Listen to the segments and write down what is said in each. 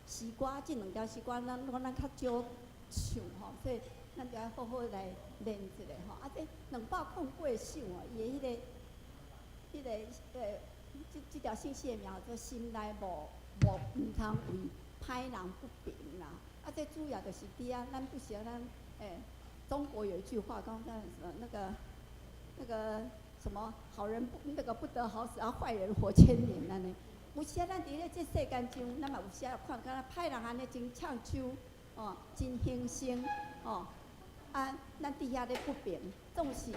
詩歌，這兩條詩歌咱講咱較少唱吼，所以咱就愛好好來練一下吼。啊，這208首哦，伊的彼個這條聖詩的名叫做心內無無毋通為歹人不平啦。啊，這主要就是佇遐，咱不時咱中國有一句話講啥什麼那個什麼好人不那個不得好死，啊壞人活千年按呢。有時咱佇咧這世間上，咱嘛有時看，敢若歹人按呢真暢手，哦，真興盛，哦，啊，咱佇遐咧不平，總是，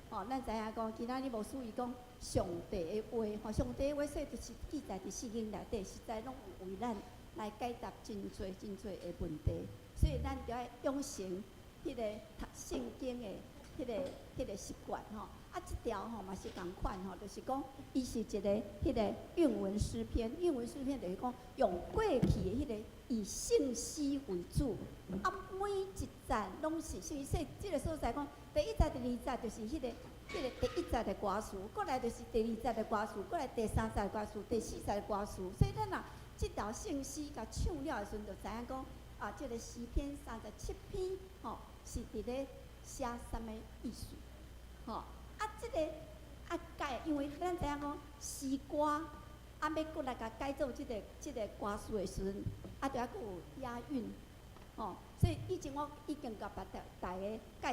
哦，咱知影講，今仔日牧師伊講上帝的話，吼，上帝的話，所以就是記載佇聖經內底，實在攏有為咱來解答真濟真濟的問題，所以咱著愛養成彼個讀聖經的彼個習慣，吼。啊，這條吼嘛是仝款吼，就是講伊是一個彼個韻文詩篇，韻文詩篇就是講用過去的彼個以聖詩為主，啊，每一節攏是聖詩。這個所在講，第一節、第二節就是彼個第一節的歌詞，過來就是第二節的歌詞，過來第三節的歌詞，第四節的歌詞。所以咱若這條聖詩共唱了的時陣，就知影講啊，這個詩篇37篇吼是佇咧寫啥物意思，吼。啊，這個啊改，因為咱知影講詩歌，啊欲閣來共改做這個歌詞的時陣，啊，著愛閣有押韻，吼。所以以前我已經共別大家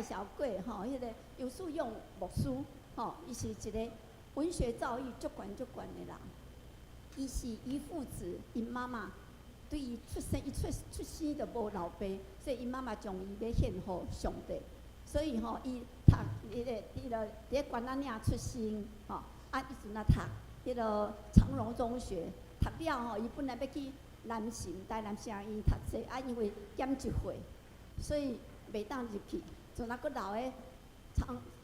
介紹過，吼，彼個游素用牧師，吼，伊是一個文學造詣足懸足懸的人。伊是遺腹子，𪜶媽媽對伊出生，伊出生就無老爸，所以𪜶媽媽將伊欲獻予上帝。所以吼，伊讀彼個佇咧關仔嶺出生，吼，啊，伊陣啊讀彼個長榮中學，讀了吼，伊本來欲去南神台南城醫讀冊，啊，因為減一歲，所以袂當入去，陣啊，閣留咧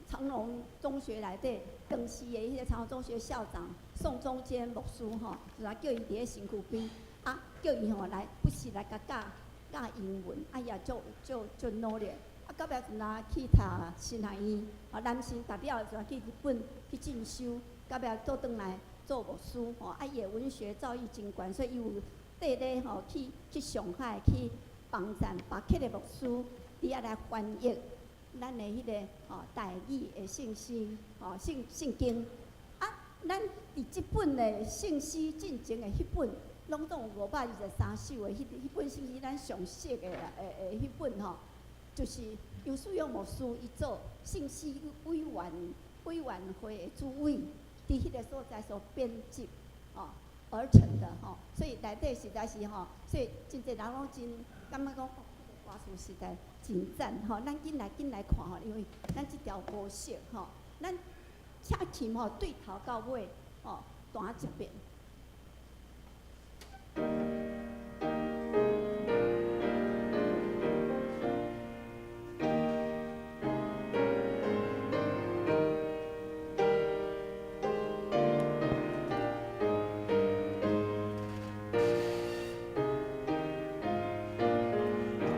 長榮中學內底，當時的彼個長榮中學校長宋中堅牧師吼，陣啊叫伊佇咧身軀邊，啊，叫伊吼來不時來共教教英文，啊，伊也足足足努力。啊，到尾陣啊去讀神學院，啊，南神讀了就去日本去進修，到尾倒轉來做牧師，吼，啊，伊的文學造詣真懸，所以伊有綴咧吼去上海去幫贊巴克的牧師，佇遐來翻譯咱的彼個吼台語的聖詩，吼聖經。啊，咱佇這本的聖詩進前的彼本，攏總有523首的彼本聖詩，咱上熟的啦，彼本吼。就是游素用牧師伊做聖詩委員會的主委，佇彼個所在所編輯哦而成的吼，所以內底實在是吼，所以真濟人攏真感覺講，哦，這個歌詞實在真讚吼。咱緊來緊來看吼，因為咱這條無熟吼，咱請琴吼對頭到尾吼彈一遍。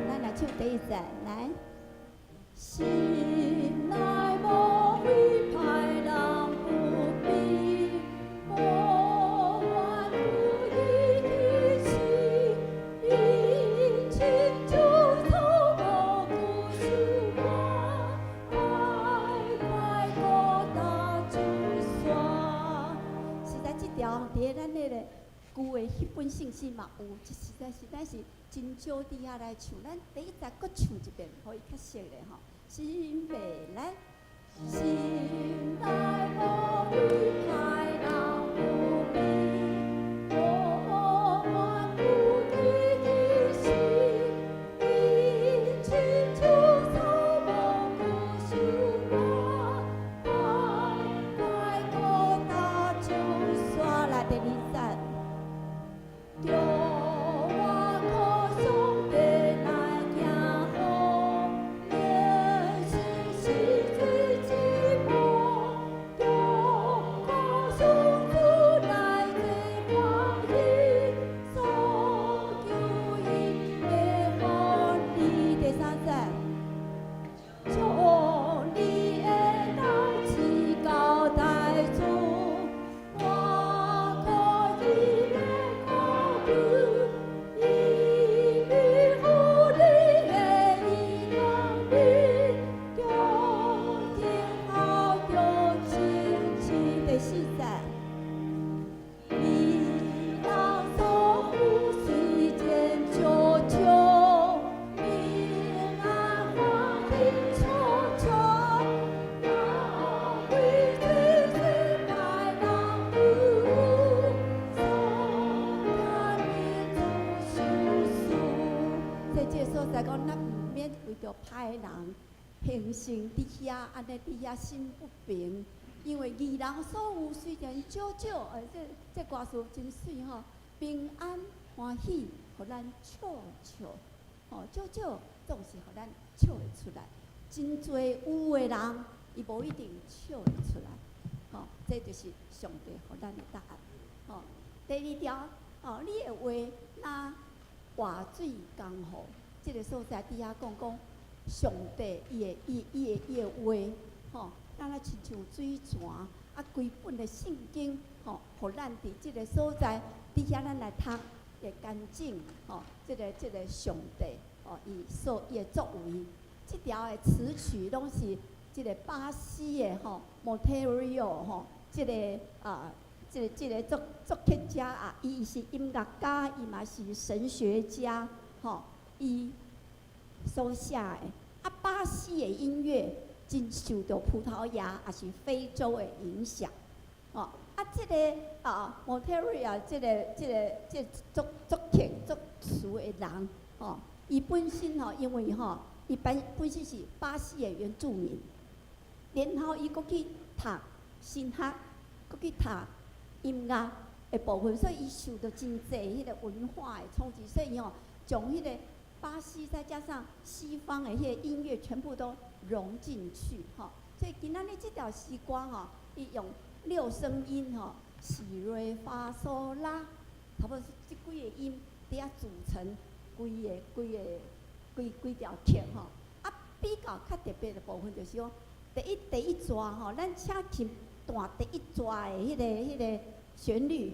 咱來唱第一節，來。心內無非歹人不平，無怨不義的心，伊親像草無久收割，快快高踏出山。實在這條佇咧咱彼個舊的彼本聖詩嘛有，這實在是真少佇遐來唱。咱第一節閣唱一遍，予伊較熟咧吼。心袂來，心內無非歹人不平，無怨不義的心，伊親像草無久收割，快快高踏出山。來，第二節。著我靠上帝來行好，連是溪水之波，著靠上這个所在講，咱毋免為著歹人形成佇遐按呢佇遐心不平，因為義人所有雖然少少，這這歌詞真媠吼，平安歡喜，予咱笑笑，吼，少少總是予咱笑會出來。真濟有的人，伊無一定笑會出來，吼，這就是上帝予咱的答案。吼，第二條，吼，你的話若活水江河，這个所在佇遐講講，上帝伊的伊伊的伊的話，吼，敢若親像水泉，啊，規本的聖經，吼，予咱佇這个所在，佇遐咱來讀會乾淨，吼，這個上帝，吼，伊所伊的作為，這條的詞曲攏是這個巴西的吼，Monteiro 吼，這個啊，這個作曲家啊，伊是音樂家，伊嘛是神學家，吼，伊所寫的。啊，巴西的音樂真受著葡萄牙抑是非洲的影響，吼。啊，這個啊，Monteiro 這個這作曲作詞的人，吼，伊本身吼，因為吼，伊本身是巴西的原住民，然後伊閣去讀神學，閣去讀音樂的部分，所以伊受著真濟彼個文化的衝擊，所以吼，將彼個巴西再加上西方的彼個音樂全部都融進去，吼。所以今仔日這條詩歌吼，伊用六聲音吼，西瑞發嗦拉，差不多是這幾個音佇遐組成規個規個規規條曲吼。啊，比較較特別的部分就是講，第一逝吼，咱請琴彈第一逝的彼個旋律。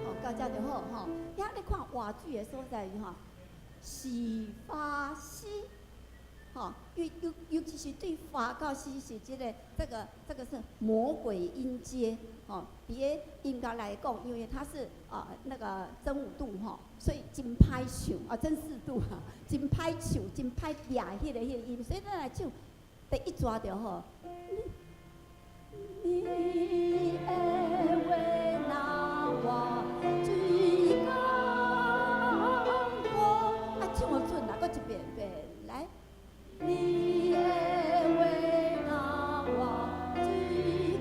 好，到遮就好吼。遐你看活水的所在吼，西發西，吼，尤其是對發到西是這個是魔鬼音階，吼，佇咧音樂來講，因為它是啊那個真五度吼，所以真歹唱啊，真四度哈，真歹唱，真歹掠彼個音，所以咱來唱第一逝就好。你的話若活水江河，啊，唱無準啦，閣一遍遍來。你的話若活水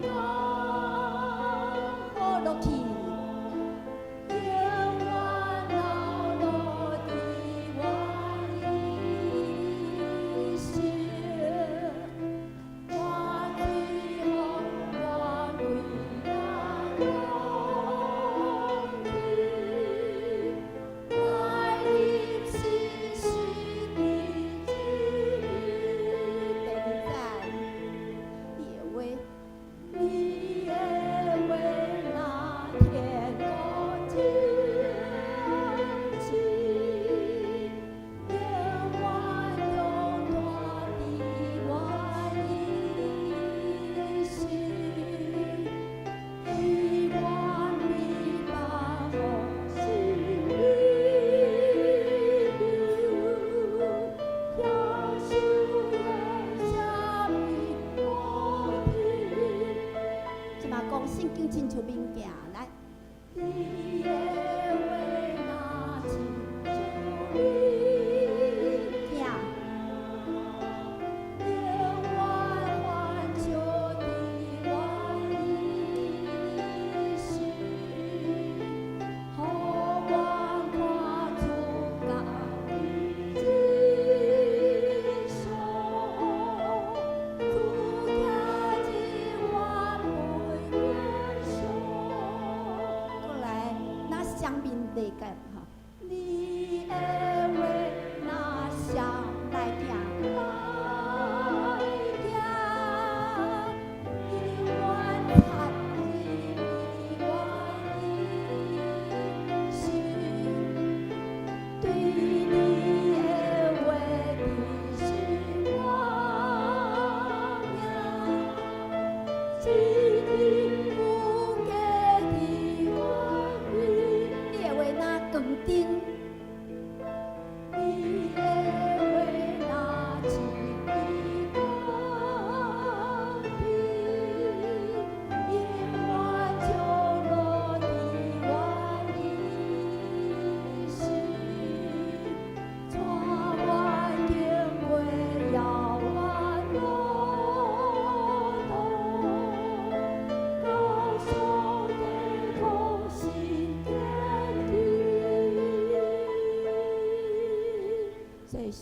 江河落去，永遠流落佇我一生，活水予我規人空去，來入新生的旨意。第二節，你的話，你的話若天國真實，永遠長大佇我一生，永遠美百福心裡流，享受啥物好天。這馬講聖經親像物件來。你的話若親像物件，永遠環繞佇我一生，予我看出家己之所，主徛入我袂耶穌。過來，那雙面地界吼，你的話若雙來行來行，永遠插入我一心，對你的話的是我命，一定不假佇我邊。你的話若光燈，你的話若一支光燈，永遠照落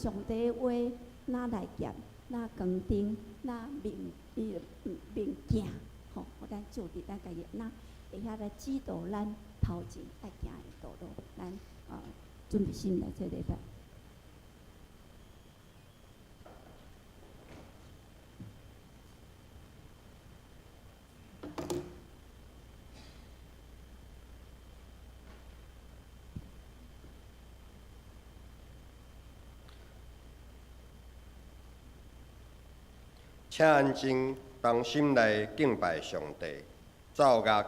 上帝的話，若來劍，若光燈，若明伊明鏡，吼，予咱照佇咱家己，若會曉來指導咱頭前愛行的道路。咱啊，準備心來做禮拜。請安靜，同心來敬拜上帝。奏樂。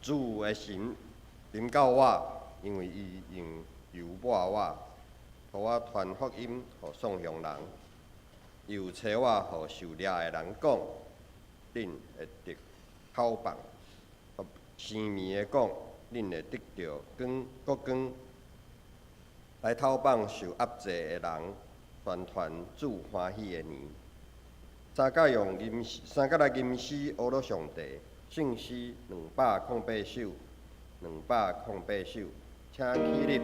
主的神臨到我，因為伊用油抹我，予我傳福音予喪窮人，又差我予受掠的人講，恁會得解放；予生盲的講，恁會得著光國光。來討放受壓制的人，宣傳主歡喜的年。三甲用吟詩，三甲來吟詩，阿羅上帝。聖詩208首，208首，請起立。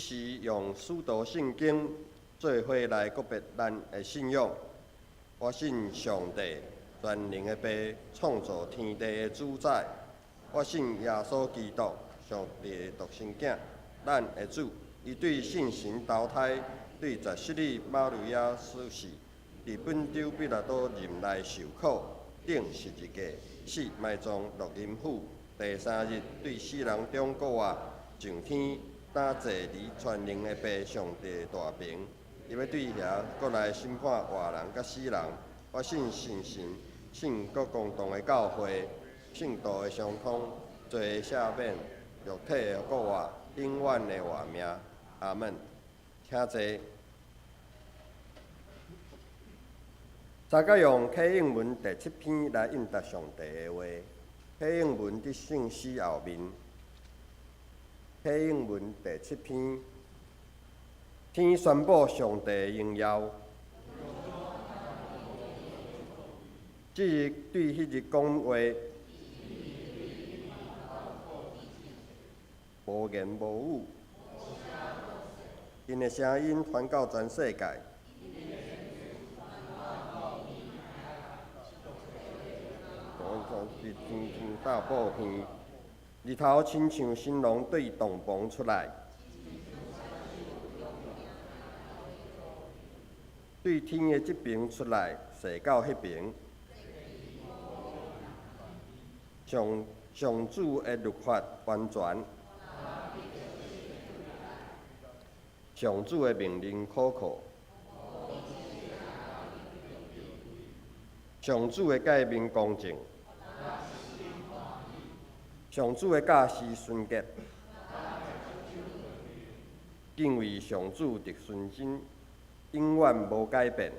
是用使徒聖經做伙來告別咱的信仰。我信上帝，全能的父，創造天地的主宰。我信耶穌基督，上帝的獨生囝，咱的主。伊對聖神投胎，對十七里瑪利亞出世，佇本丟彼拉多任內受苦，釘十字架，死埋葬落陰府。第三日對死人中復活，上天，擔坐佇全能的父上帝大爿。伊欲對遐閣來審判活人佮死人。我信聖神，信各公同的教會，聖徒的相通，罪的赦免，肉體的復活，永遠的活命。阿門。請坐。大家用啟應文第七篇來應答上帝的話。啟應文佇聖詩後面。啟應文第七篇，天宣布上帝的榮耀。這日對彼日講話，無言無語。𪜶的聲音傳到全世界。佇天天大布片，日頭親像新郎對帳篷出來，對天的這爿出來，踅到彼爿。上上主的律法完全，上主的命令可靠，上主的誡命公正，上主的教示純潔，敬畏上主的純真，永遠無改變。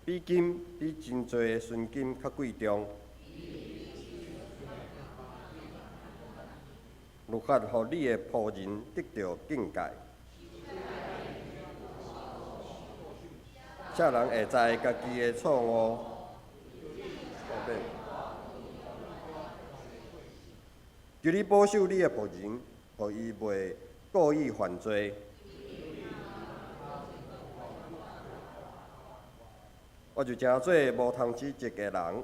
比金比真濟的純金較貴重。律法予你的僕人得著境界。啥人會知家己的錯誤？求你保守你的僕人，予伊袂故意犯罪。我就成做無通指責的人。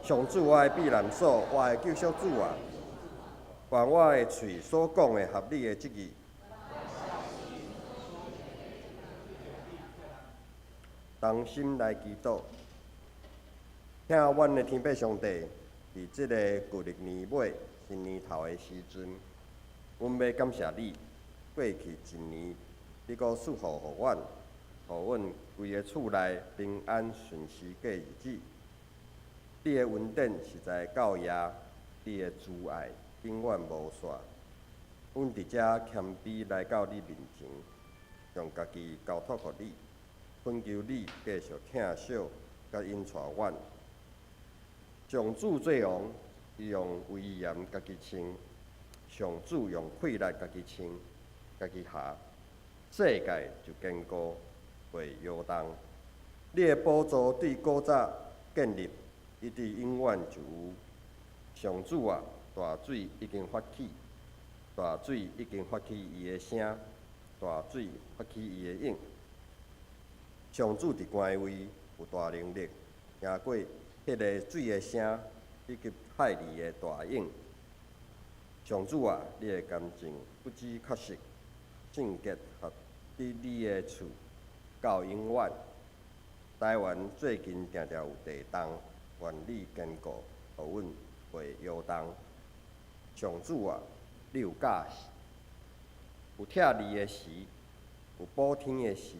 上主，我的避難所，我的救贖主啊！願我的喙所講的合你的旨意。同心來祈禱，聽阮的天父上帝，佇這个舊曆年尾、新年頭的時陣，阮欲感謝你，過去一年，你閣賜福予阮，予阮規个厝內平安順遂過日子。你的恩典實在夠額，你的慈愛永遠無煞。阮佇遮謙卑來到你面前，將家己交託予你，懇求你繼續疼惜佮引帶阮。上主做王，伊用威嚴家己穿；上主用氣力家己穿，家己下，世界就堅固，袂搖動。你的寶座對古早建立，伊佇永遠就有。上主啊，大水已經發起，大水已經發起伊的聲，大水發起伊的湧。上主佇官位有大能力，聽過彼个水的聲，以及海裡的大湧。上主啊，你的乾淨不止確實，聖潔合佇你的厝到永遠。台灣最近定定有地動，願你堅固，予阮袂搖動。上主啊，你有教示，有拆字的時，有補天的時，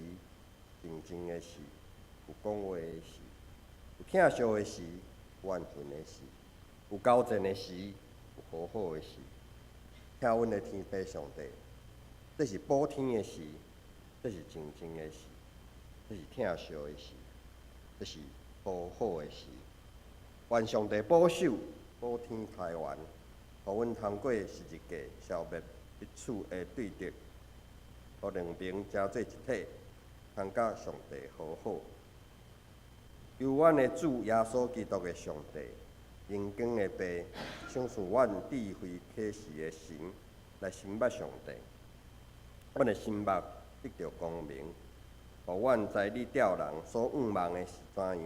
靜靜的時，有講話的時，有疼惜的時，有怨恨的時，有交戰的時，有和好的時。聽阮的天父上帝，這是補天的時，這是靜靜的時，這是疼惜的時，這是和好的時。願上帝保守、保天台灣，予阮通過十字架消滅彼此的對立，予兩爿成做一體，通佮上帝和好。求阮的主耶穌基督的上帝，荣光的父，賞賜阮智慧啟示的神來深捌上帝。阮的心目得著光明，予阮知你召人所向望的是怎樣。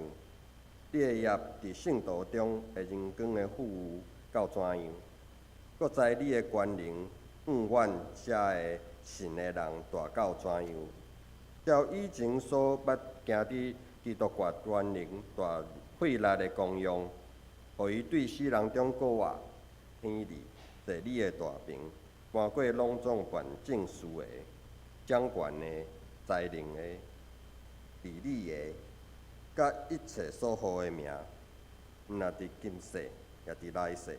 你的約佇聖徒中的榮光的富有到怎樣？閣知你的權能向阮遮个信的人大到怎樣？照以前所捌行佇基督國權能大費力的功用，予伊對死人中閣活，天利坐你的大爿，搬過攏總辦政事的、掌權的、才能的、治理的，佮一切所號的名，毋但佇今世，也佇來世，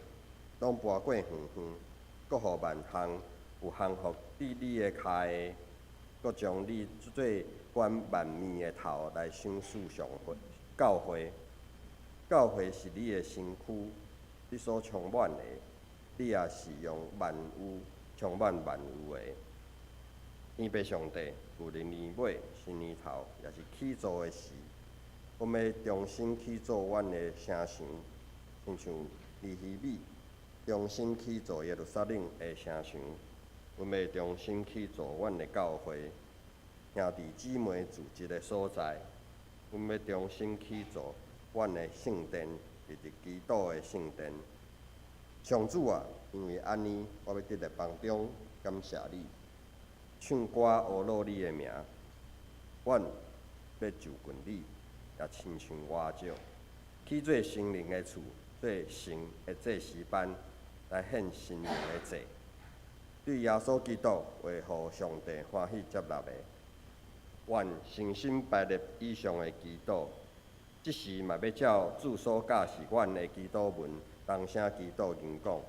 攏搬過遠遠，閣予萬項有降服佇你的跤下，閣將你做管萬物的頭來賞賜上會教會。教會是你的身軀，你所充滿的，你也是用萬有充滿萬有的。天父上帝，舊年年尾、新年頭，也是起造的時，阮欲重新起造阮的城牆，親像尼希米重新起造耶路撒冷的城牆。阮欲重新起造阮的教會，兄弟姊妹聚集的所在。阮欲重新起造阮的聖殿，就是基督的聖殿。上主啊，因為按呢，我欲佇列邦中感謝你，唱歌阿魯你的名。阮欲就近你，也親像活石，起做聖靈的厝，做神的祭司班，來獻心靈的祭。對耶穌基督話，予上帝歡喜接納的。願誠心排列以上的祈禱，這時嘛欲照主所教示阮的祈禱文，同聲祈禱吟講。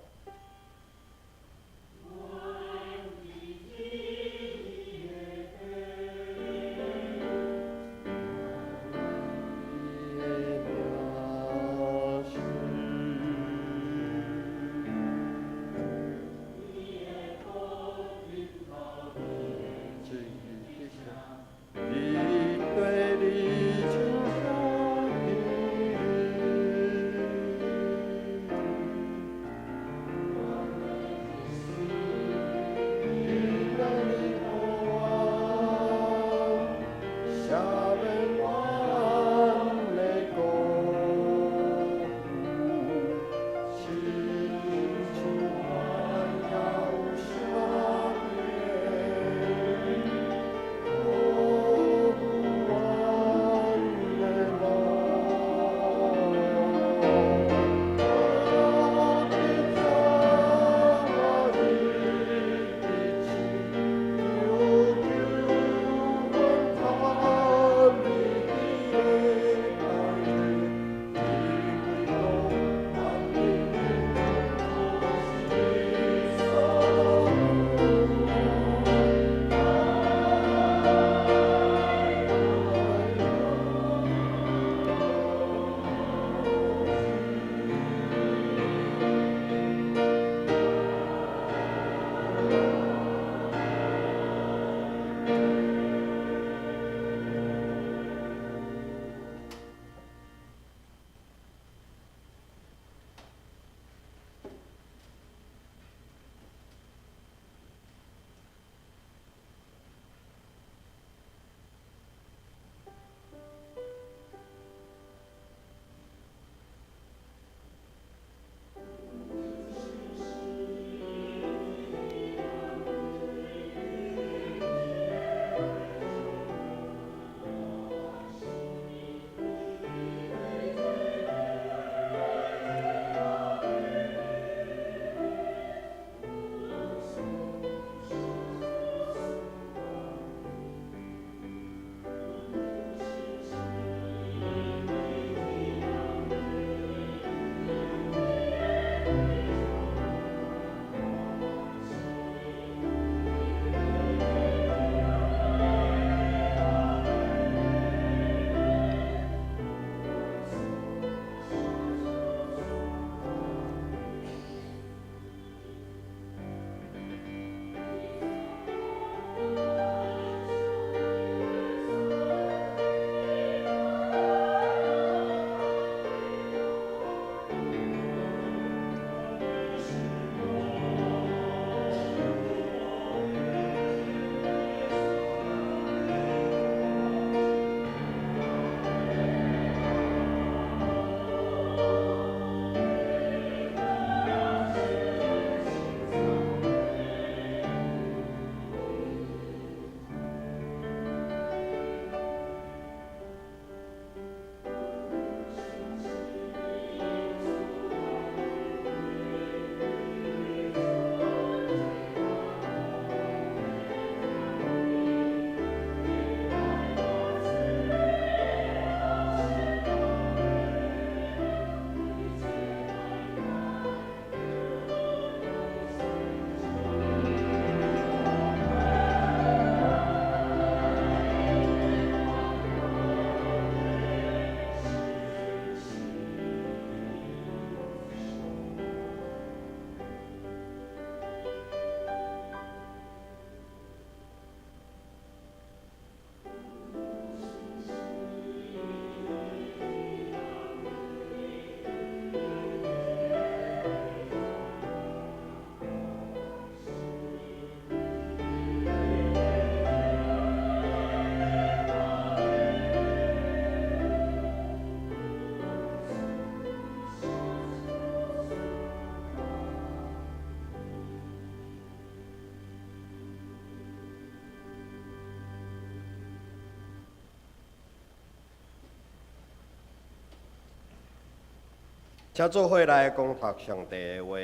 請做伙來講讀上帝的話，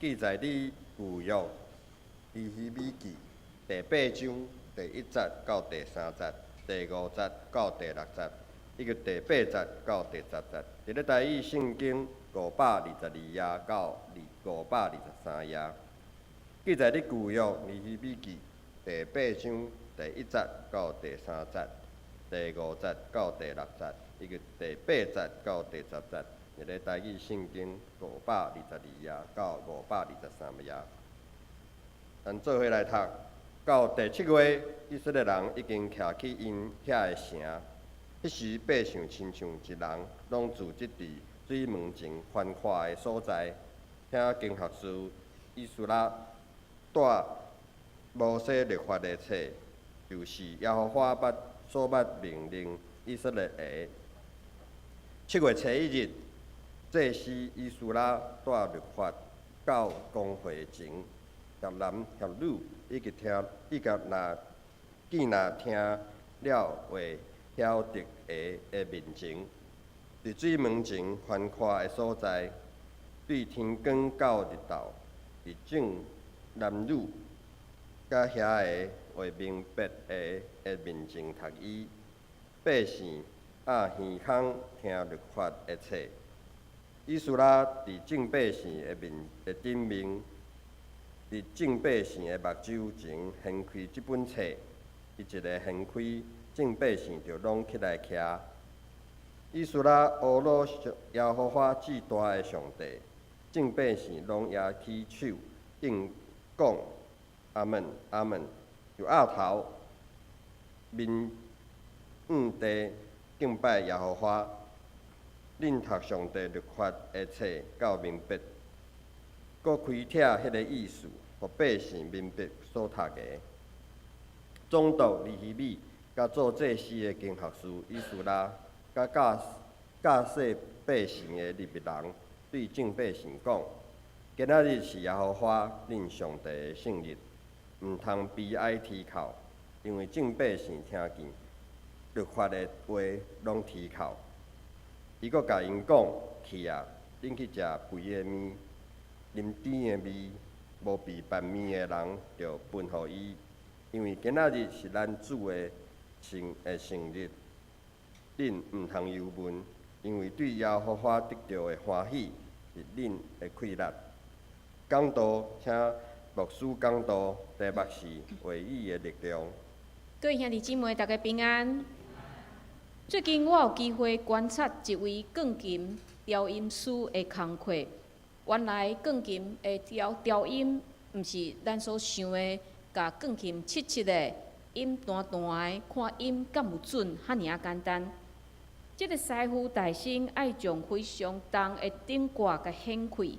記載佇舊約尼希米記第八章第一節到第三節，第五節到第六節，以及第八節到第十節。佇咧台語聖經522頁到523頁，記載佇舊約尼希米記第八章第一節到第三節，第五節到第六節，以及第八節到第十節。佇咧台語聖經522頁到523頁，咱做伙來讀。到第七月，以色列人已經徛起𪜶遐个城。彼時百姓親像一人，攏聚集佇水門前寬闊的所在，聽經學士以斯拉帶摩西律法的冊，就是耶和華捌所捌命令以色列的。7月初1日，祭司以斯拉帶律法到公會前，狎男狎女以及聽以及若見若聽了話曉得的的面前，佇水門前寬闊的所在，對天光到日頭，佇眾男女佮遐个會明白的的面前讀伊。百姓掩耳孔聽律法的冊。以斯拉佇眾百姓的面的頂面，佇眾百姓的目睭前掀開這本冊，伊一个掀開，眾百姓就攏起來徛。以斯拉呵咾耶和華至大的上帝，眾百姓攏攑起手應講阿門阿門，就額頭面向地敬拜耶和華。恁讀上帝律法的冊到明白，閣開拆彼个意思，予百姓明白所讀的。總督尼希米，佮做祭司的經學士以斯拉，佮教教訓百姓的利未人，對眾百姓講：今仔日是耶和華恁上帝的聖日，毋通悲哀啼哭，因為眾百姓聽見律法的話，攏啼哭。伊閣共𪜶講：去啊，恁去食肥的麵，啉甜的味，無備辦麵的人，著分予伊，因為今仔日是咱主的聖的聖日，恁毋通憂悶，因為對耶和華得著的歡喜是恁的氣力。講道，請牧師講道，題目是話語的力量。各位兄弟姊妹，大家平安。最近我有機會觀察一位鋼琴調音師的工課。原來鋼琴的調調音，毋是咱所想的，共鋼琴拭拭的，音彈彈的，看音敢有準，遐爾仔簡單。這个師傅大先愛將非常重的頂蓋共掀開，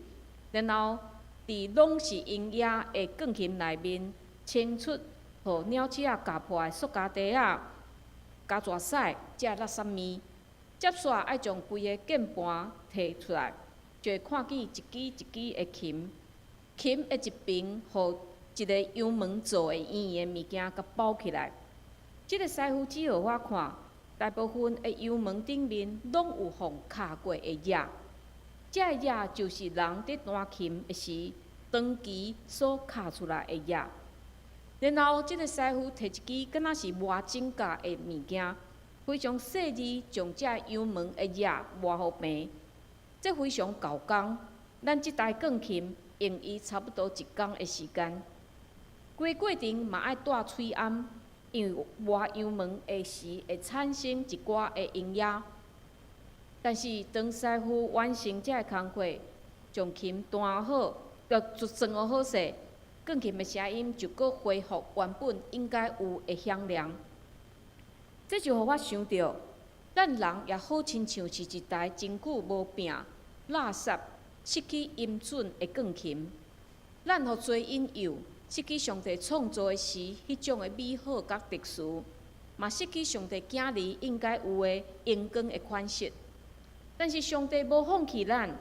然後佇攏是音壓的鋼琴內面清出予鳥鼠仔咬破的塑膠袋仔、膠紙屎這垃圾物。接煞愛將規个鍵盤提出來，就會看見一支一支的琴，琴的一邊予一个羊毛做的圓圓的物件共包起來。這个師傅指予我看，大部分的羊毛頂面攏有予咬過的跡，這个跡就是人佇彈琴的時長期所咬出來的跡。然後，這个師傅提一支敢若是磨指甲的物件，非常細膩，將這羊毛的跡磨予平。這非常厚工，咱這台鋼琴用伊差不多一工的時間。規過程嘛愛戴喙罨，因為磨羊毛的時會產生一寡的音壓。但是當師傅完成這个工課，將琴彈好，就裝好勢，鋼琴的聲音就閣恢復原本應該有的響亮。這就予我想著，咱人也好親像是一台真久無拚、垃圾、失去音準的鋼琴。咱予罪引誘，失去上帝創造的時彼種的美好佮特殊，嘛失去上帝囝兒應該有的榮光的款式。但是上帝無放棄咱，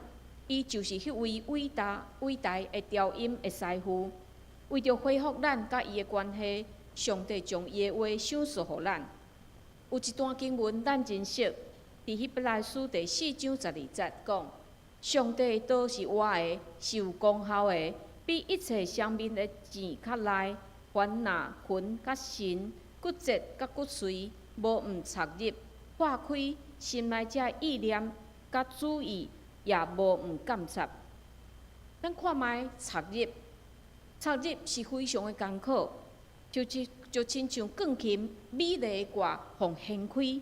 伊就是彼位偉大偉大的調音的師傅，為著恢復咱佮伊的關係，上帝將伊的話賞賜予咱。有一段經文咱真熟，佇希伯來書第4章12節講：上帝的道是活的，是有功效的，比一切雙面的劍較利，凡若魂佮神、骨節佮骨髓，無毋插入，破開心內遮意念佮主意，也無毋鑒察。咱看覓插入，插入是非常的艱苦，就親像鋼琴美麗的掛予掀開，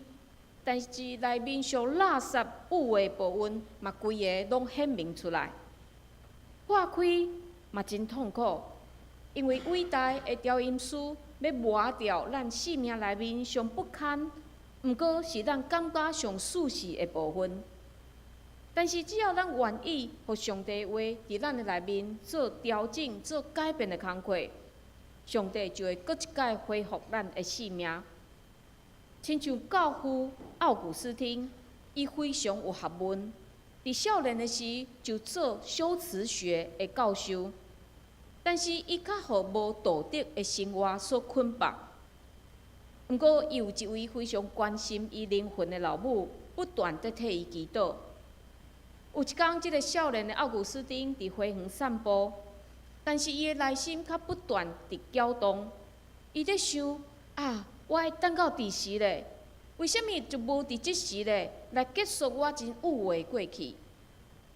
但是內面上垃圾有的部分嘛，規个攏顯明出來。破開嘛真痛苦，因為偉大的調音師欲磨掉咱生命內面上不堪，毋過是咱感覺上舒適的部分。但是只要咱願意，予上帝話佇咱的內面做調整、做改變的工課，上帝就會閣一擺恢復咱的生命。親像教父奧古斯丁，伊非常有學問，佇少年的時就做修辭學的教授，但是伊較予無道德的生活所捆綁。毋過，伊有一位非常關心伊靈魂的老母，不斷佇替伊祈禱。有一工，這个少年的奧古斯丁佇花園散步，但是伊的內心較不斷佇攪動。伊咧想啊，我愛等到佇時咧？為啥物就無佇這時咧來結束我真鬱的過去？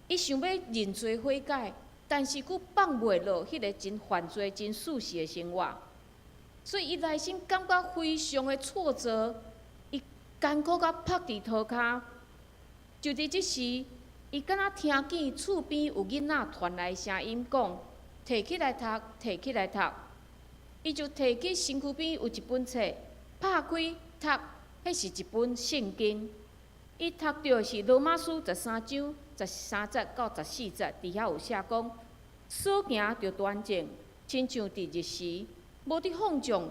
伊想欲認罪悔改，但是閣放袂落彼个真犯罪、真舒適的生活，所以伊內心感覺非常的挫折，伊艱苦甲趴佇塗跤。就佇這時，伊敢若聽見厝邊有囡仔傳來聲音，講：提起來讀，提起來讀。伊就提起身軀邊有一本冊，拍開讀，彼是一本聖經。伊讀著的是羅馬書13章13節到14節，佇遐有寫講：所行著端正，親像佇日時，無佇放縱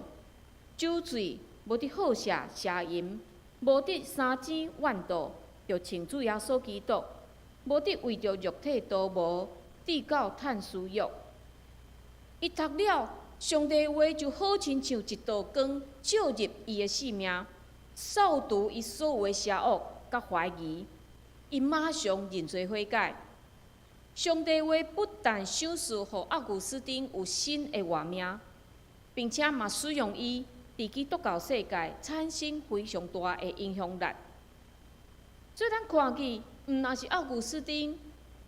酒醉，無佇好色邪淫，無佇相爭怨妒，著穿主耶穌基督，無佇為著肉體圖謀，至到趁私欲。伊讀了，上帝話就好親像一道光照入伊的生命，掃除伊所有的邪惡佮懷疑。伊馬上認罪悔改。上帝話不但賞賜予奧古斯丁有新的活命，並且嘛使用伊佇基督教世界產生非常大的影響力。所以咱看見，毋但是奧古斯丁，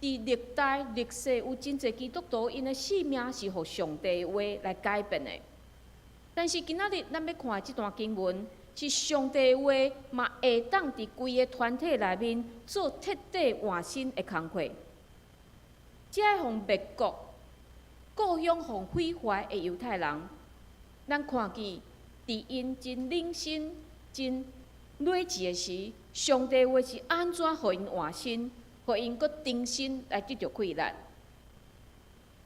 佇歷代歷世有真濟基督徒，𪜶的生命是予上帝話來改變的。但是今仔日咱欲看的這段經文，是上帝話嘛會當佇規个團體內面做徹底換新的工課。這予滅國、故鄉予毀壞的猶太人，咱看見佇𪜶真冷心、真睿智的時，上帝話是按怎予𪜶換新，予𪜶閣重新來得著氣力。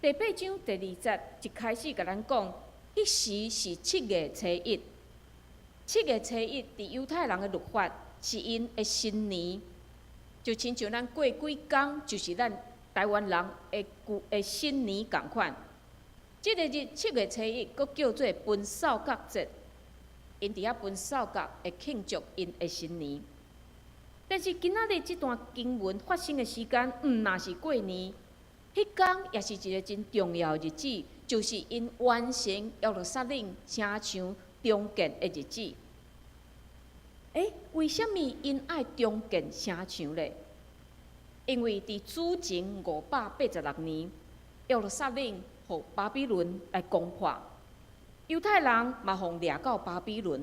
第八章第二節一開始共咱講，彼時是七月初一。七月初一，佇猶太人的律法是𪜶的新年，就親像咱過幾工，就是咱台灣人的舊的新年仝款。這个日七月初一，閣叫做奔掃角節，𪜶佇遐奔掃角會慶祝𪜶的新年。但是今仔日這段經文發生的時間，毋但是過年，彼工也是一个真重要的日子，就是𪜶完成耶路撒冷城牆重建的日子。欸，為啥物𪜶愛重建城牆咧？因為佇主前586年，耶路撒冷予巴比倫來攻破，猶太人嘛予掠到巴比倫。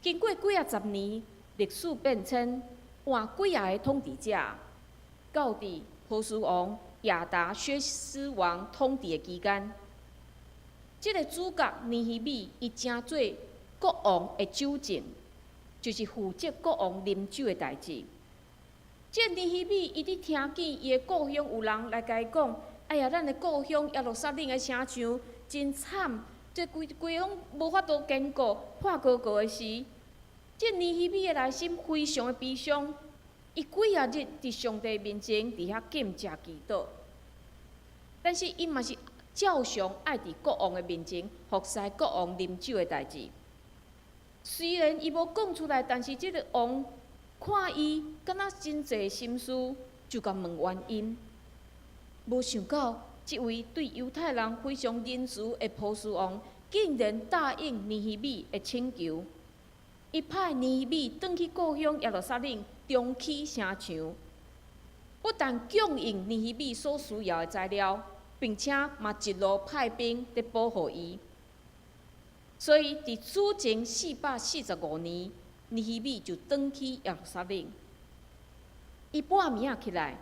經過幾仔十年歷史變遷，換幾仔个統治者，到佇波斯王亞達薛西王統治的期間，這个主角尼希米伊成做國王的酒政，就是負責國王啉酒的代誌。這尼希米伊佇聽見伊的故鄉有人來共伊講：哎呀，咱的故鄉耶路撒冷的城牆真慘，這規規攏無法度堅固，破糊糊的時，這尼希米的內心非常的悲傷，伊幾仔日佇上帝面前佇遐禁食祈禱。但是伊嘛是照常愛佇國王的面前服侍國王啉酒的代誌。雖然伊無講出來，但是這个王看伊敢若真濟心思，就就共問原因。無想到，這位對猶太人非常仁慈的波斯王，竟然答應尼希米的請求。伊派尼希米轉去故鄉耶路撒冷重起城牆，不但供應尼希米所需要的材料，並且嘛一路派兵佇保護伊。所以，佇主前445年，尼希米就轉去耶路撒冷。伊半暝仔起來，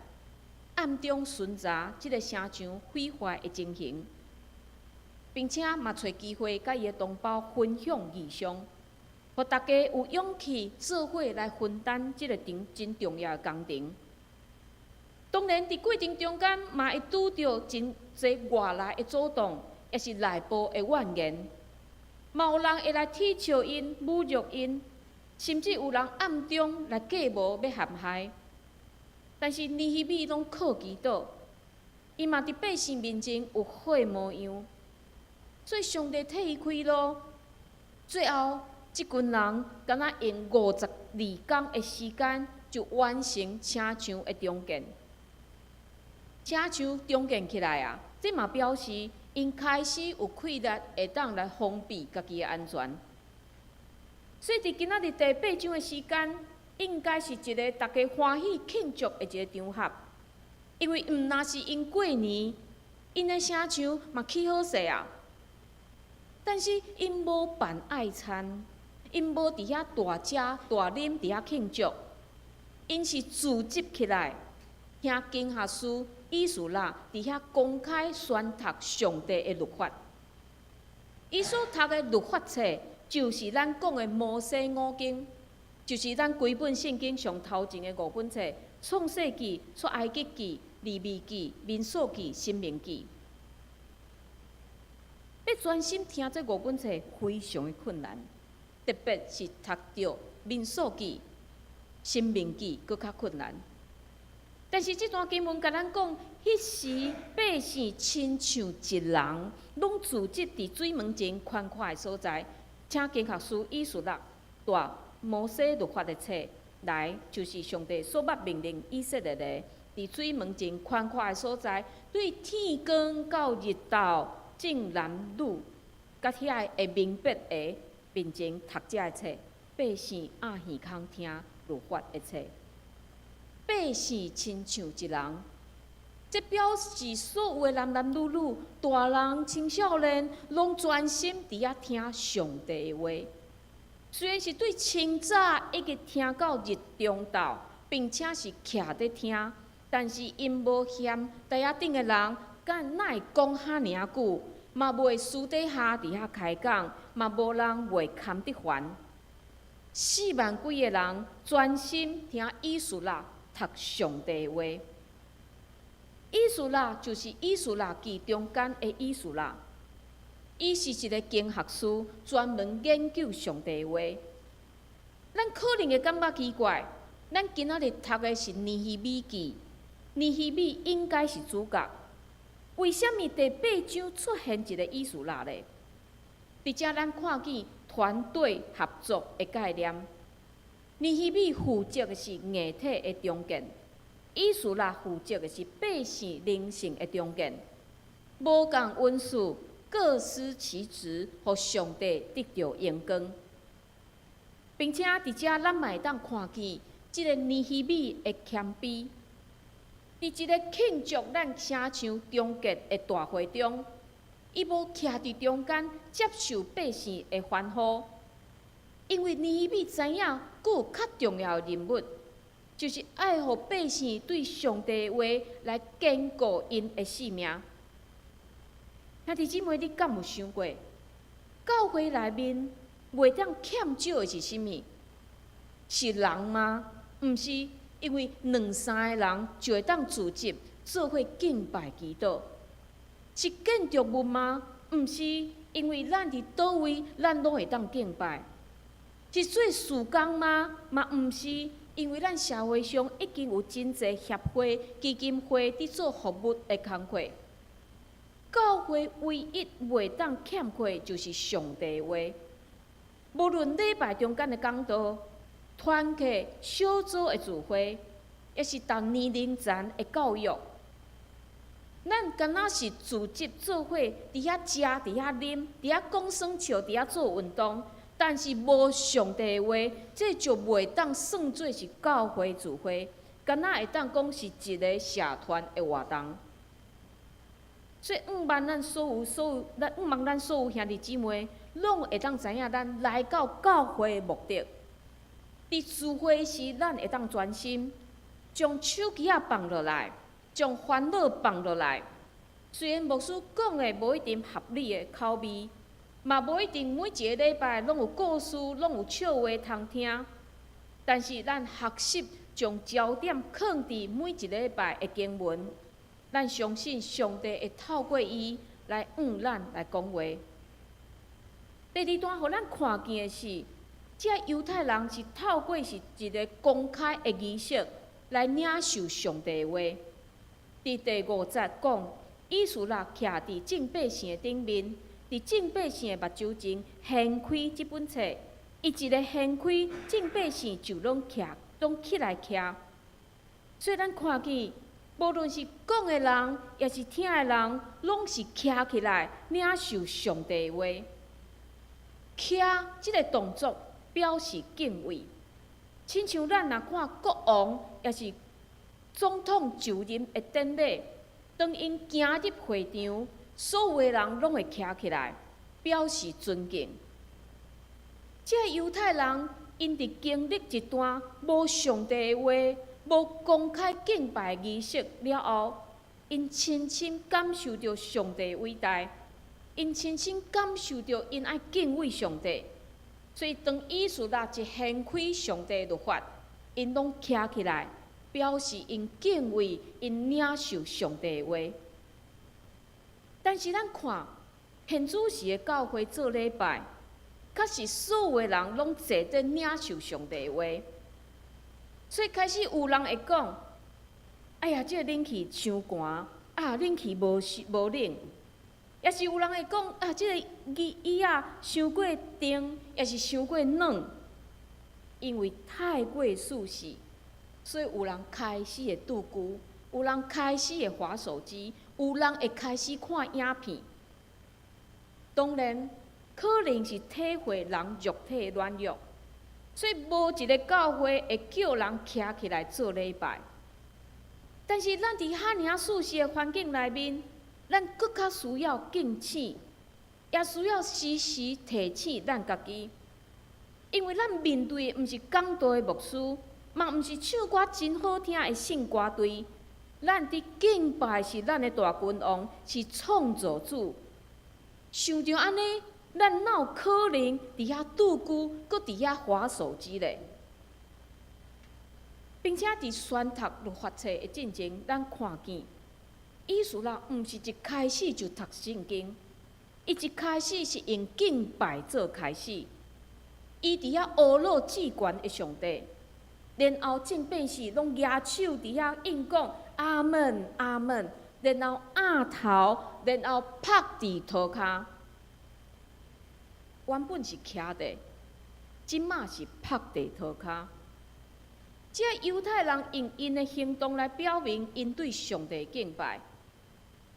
暗中巡查這个城牆毀壞的情形，並且嘛揣機會佮伊的同胞分享異象，予大家有勇氣做伙來分擔這个真真重要的工程。當然，佇過程中間嘛會拄著真濟外來的阻擋，抑是內部的怨言，嘛有人會來恥笑𪜶、侮辱𪜶，甚至有人暗中來計謀欲陷害。但是尼希米攏靠祈禱，伊嘛佇百姓面前有好的模樣，所以上帝替伊開路。最後，這群人敢若用52工的時間，就完成城牆的重建。城牆重建起來啊，這嘛表示𪜶開始有氣力會當來防備家己的安全。所以佇今仔日第八章的時間，應該是一个大家歡喜慶祝的一个場合，因為毋若是𪜶過年，𪜶的城牆嘛起好勢啊。但是𪜶無辦愛餐，𪜶無佇遐大食大啉佇遐慶祝，𪜶是聚集起來，聽經學師以斯拉佇遐公開宣讀上帝的律法。伊所讀的律法冊，就是咱講的摩西五經。就是咱規本聖經上頭前的五本冊：創世記、出埃及記、利未記、民數記、申命記。欲專心聽這五本冊非常的困難，特別是讀著民數記、申命記，閣較困難。但是這段經文共咱講，彼時百姓親像一人，攏聚集佇水門前寬闊的所在，請經學師以斯拉帶摩西律法的冊來，就是上帝所捌命令以色列的，佇水門前寬闊的所在，對天光到日晝，眾男女，佮遐會明白的面前讀這个冊，百姓掩耳孔聽律法的冊。百姓親像一人，這表示所有的男男女女、大人、青少年，攏專心佇遐聽上帝的話。雖然是對清早一直聽到日中晝，並且是徛佇聽，但是𪜶無嫌台仔頂的人，敢會講遐爾仔久，嘛袂私底下佇遐開講，嘛無人袂堪得煩。4萬幾个人專心聽以斯拉讀上帝的話。以斯拉就是以斯拉記中間的以斯拉。伊是一个經學師，專門研究上帝的話。咱可能會感覺奇怪，咱今仔日讀的是尼希米記，尼希米應該是主角，為啥物第八章出現一个以斯拉咧？佇遮咱看見團隊合作的概念。尼希米負責的是硬體的重建，以斯拉負責的是百姓靈性的重建。無仝恩賜，各司其職，予上帝得著榮光。並且佇遮咱嘛會當看見這个尼希米的謙卑，佇這个慶祝咱城牆重建的大會中，伊無徛佇中間接受百姓的歡呼，因為尼希米知影，閣有較重要的任務，就是愛予百姓對上帝的話來堅固𪜶的性命。兄弟姊妹，你敢有想過，教會內面袂當欠少的是啥物？是人嗎？毋是，因為兩三个人就會當聚集做伙敬拜祈禱。是建築物嗎？毋是，因為咱佇佗位，咱攏會當敬拜。是做事工嗎？嘛毋是，因為咱社會上已經有真濟協會、基金會佇做服務的工課。教會唯一袂當欠缺就是上帝的話。無論禮拜中間的講道、團契、小組的聚會，抑是逐年齡層的教育。咱敢若是組織做伙佇遐食、佇遐啉、佇遐講耍笑、佇遐做運動，但是無上帝的話，這就袂當算做是教會聚會，敢若會當講是一个社團的活動。所以，向望咱所有所有，咱向望咱所有兄弟姊妹，攏會當知影咱來到教會的目的。佇聚會時，咱會當專心，將手機仔放落來，將煩惱放落來。雖然牧師講的無一定合你的口味，嘛無一定每一个禮拜攏有故事，攏有笑話通聽，但是咱學習將焦點囥佇每一禮拜的經文，咱相信上帝會透過伊來向咱來講話。第二段予咱看見的是，這猶太人是透過是一个公開的儀式來領受上帝的話。佇第五節講，以斯拉徛佇眾百姓的頂面，佇眾百姓的目睭前掀開這本冊，伊一个掀開，眾百姓就攏徛，攏起來徛。所以咱看見，無論是講的人，抑是聽的人，攏是徛起來領受上帝的話。徛這个動作表示敬畏，親像咱若看國王，抑是總統就任的典禮，當𪜶行入會場，所有的人攏會徛起來，表示尊敬。這猶太人，𪜶佇經歷一段無上帝的話、無公開敬拜儀式了後，𪜶深深感受著上帝偉大，𪜶深深感受著𪜶愛敬畏上帝。所以當以斯拉一掀開上帝律法，𪜶攏徛起來，表示𪜶敬畏、𪜶領受上帝的話。但是咱看現主時的教會做禮拜，確實所有的人攏坐佇領受上帝的話，所以開始有人會講：哎呀，這个冷氣傷寒，啊，冷氣無無冷。抑是有人會講：啊，這个椅椅仔傷過重，抑是傷過軟。因為太過舒適，所以有人開始會拄龜，有人開始會滑手機，有人會開始看影片。當然，可能是體會人肉體的軟弱，所以無一个教會會叫人徛起來做禮拜。但是咱佇遐爾仔舒適的環境內面，咱閣較需要警醒，也需要時時提醒咱家己，因為咱面對的毋是講道的牧師，嘛毋是唱歌真好聽的聖歌隊，咱佇敬拜是咱的大君王，是創造主。想著按呢，咱哪有可能佇遐拄龜，閣佇遐滑手機咧？並且佇宣讀律法冊的進前，咱看見以斯拉毋是一開始就讀聖經，伊一開始是用敬拜做開始。伊佇遐呵咾至懸的上帝，然後眾百姓攏舉手佇遐應講阿門阿門，然後按頭，然後拍佇塗跤。原本是徛佇，這馬是拍佇塗跤。這猶太人用𪜶的行動來表明𪜶對上帝敬拜。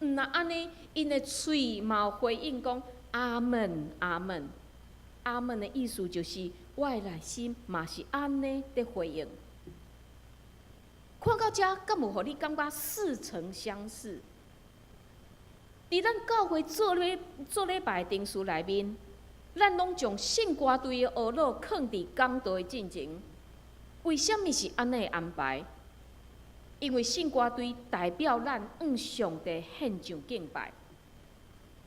毋若按呢，𪜶的喙嘛有回應講阿門阿門。阿門的意思就是，我的內心嘛是按呢佇回應。看到遮，敢有予你感覺似曾相識？佇咱教會做禮拜的程序內面，咱攏將聖歌隊的呵咾囥佇講道的進前。為啥物是按呢安排？因為聖歌隊代表咱向上帝獻上敬拜，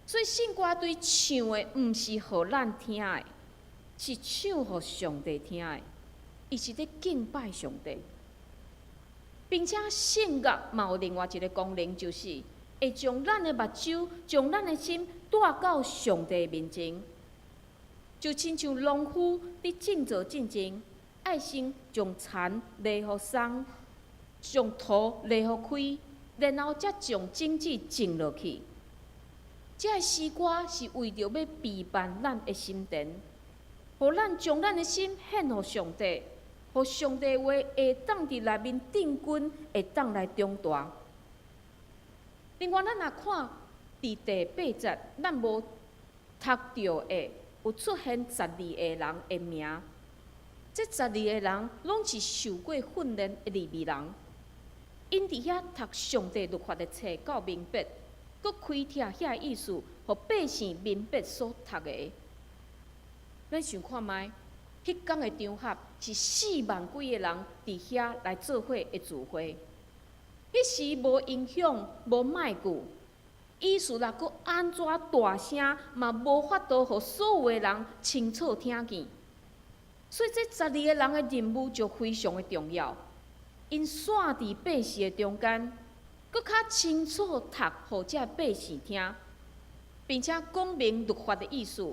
所以聖歌隊唱的毋是予咱聽的，是唱予上帝聽的。伊是咧敬拜上帝，並且聖樂嘛有另外一个功能，就是會將咱的目睭、將咱的心帶到上帝面前，就親像農夫佇種稻進前，愛先將田犁予鬆，將土犁予開，然後才將種子種落去。這个詩歌是為著欲備辦咱的心田，予咱將咱的心獻予上帝，予上帝話會當佇內面定根，會當來長大。另外，咱若看佇第八節，咱無讀著的，有出現十二個人的名。這十二個人攏是受過訓練的利未人，𪜶佇遐讀上帝律法的冊，到明白，閣開拓遐意思，予百姓明白所讀的。咱想看覓，彼工的場合是4萬幾個人佇遐來做伙的聚會。彼時無音響，無麥克，以斯拉閣按怎大聲，嘛無法度予所有的人清楚聽見。所以這十二個人的任務就非常的重要。𪜶散佇百姓的中間，閣較清楚讀予這百姓聽，並且講明律法的意思，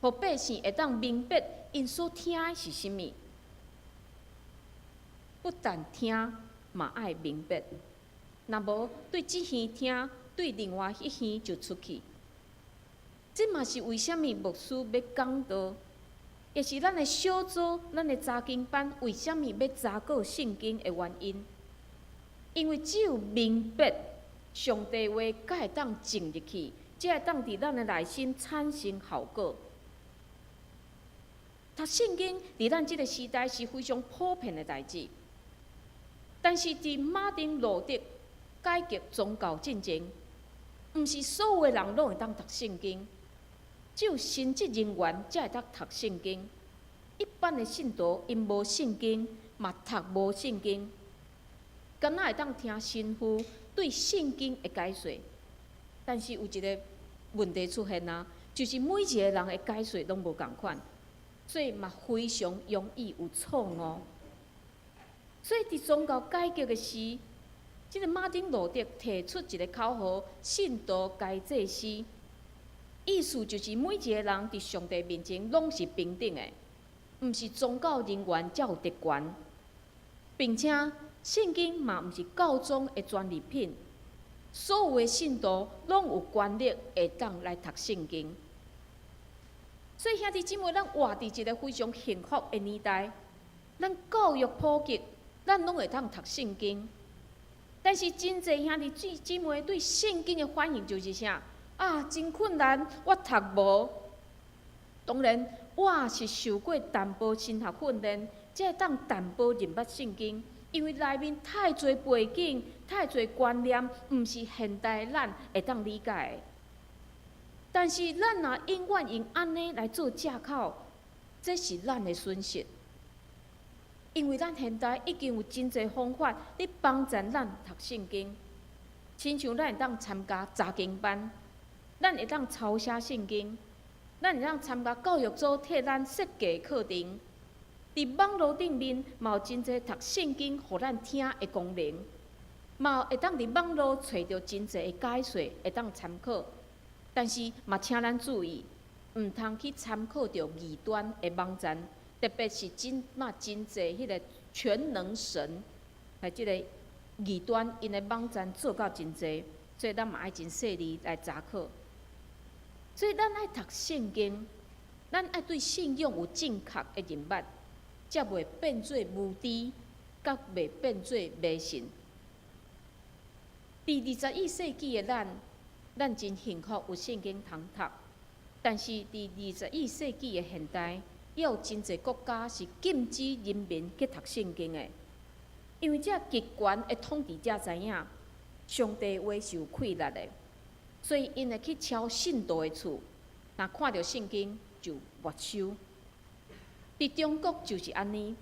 予百姓會當明白𪜶所聽的是啥物。不但聽，嘛愛明白。若無對這耳聽，對另外一耳就出去。這嘛是為啥物牧師欲講道，也是咱的小組、咱的查經班為啥物欲查考聖經的原因。因為只有明白上帝話，才會當種入去，才會當佇咱的內心產生效果。讀聖經佇咱這个時代是非常普遍的代誌，但是佇馬丁路德改革宗教進前，毋是所有的人攏會當讀聖經，只有神職人員才會當讀聖經。一般的信徒𪜶無聖經，嘛讀無聖經，敢若會當聽神父對聖經的解說。但是有一个問題出現啊，就是每一个人的解說攏無仝款，所以嘛非常容易有錯誤。所以佇宗教改革的時，這个馬丁路德提出一个口號：信徒皆祭司。意思就是每一个人佇上帝面前攏是平等的，毋是宗教人員才有特權，並且聖經嘛毋是教宗的專利品，所有的信徒攏有權力會當來讀聖經。所以兄弟姊妹，咱活佇一个非常幸福的年代，咱教育普及，咱攏會當讀聖經。但是真濟兄弟姊妹對聖經的反應就是啥？啊，真困難，我讀無。當然，我是受過淡薄神學訓練，才會當淡薄認捌聖經。因為內面太濟背景、太濟觀念，毋是現代咱會當理解的。但是咱若永遠用按呢來做藉口，這是咱的損失。因為咱現代已經有真濟方法，咧幫助咱讀聖經。親像咱會當參加查經班，咱會當抄寫聖經，咱會當參加教育組替咱設計課程。佇網路頂面嘛有真濟讀聖經予咱聽的功能，嘛會當佇網路揣著真濟的解說，會當參考。但是嘛，請咱注意，毋通去參考著異端的網站，特別是這馬真濟彼个全能神，佇這个異端𪜶的網站做到真濟，所以咱嘛愛真細膩來查考。所以咱愛讀聖經，咱愛對信仰有正確的認捌，才袂變做無知，閣袂變做迷信。佇21世紀的咱，咱真幸福有聖經通讀，但是佇21世紀的現代，猶有真濟國家是禁止人民去讀聖經的，因為這極權的統治者知影，上帝話是有氣力的，所以𪜶會去敲信徒的厝，若看著聖經就沒收。佇中國就是按呢，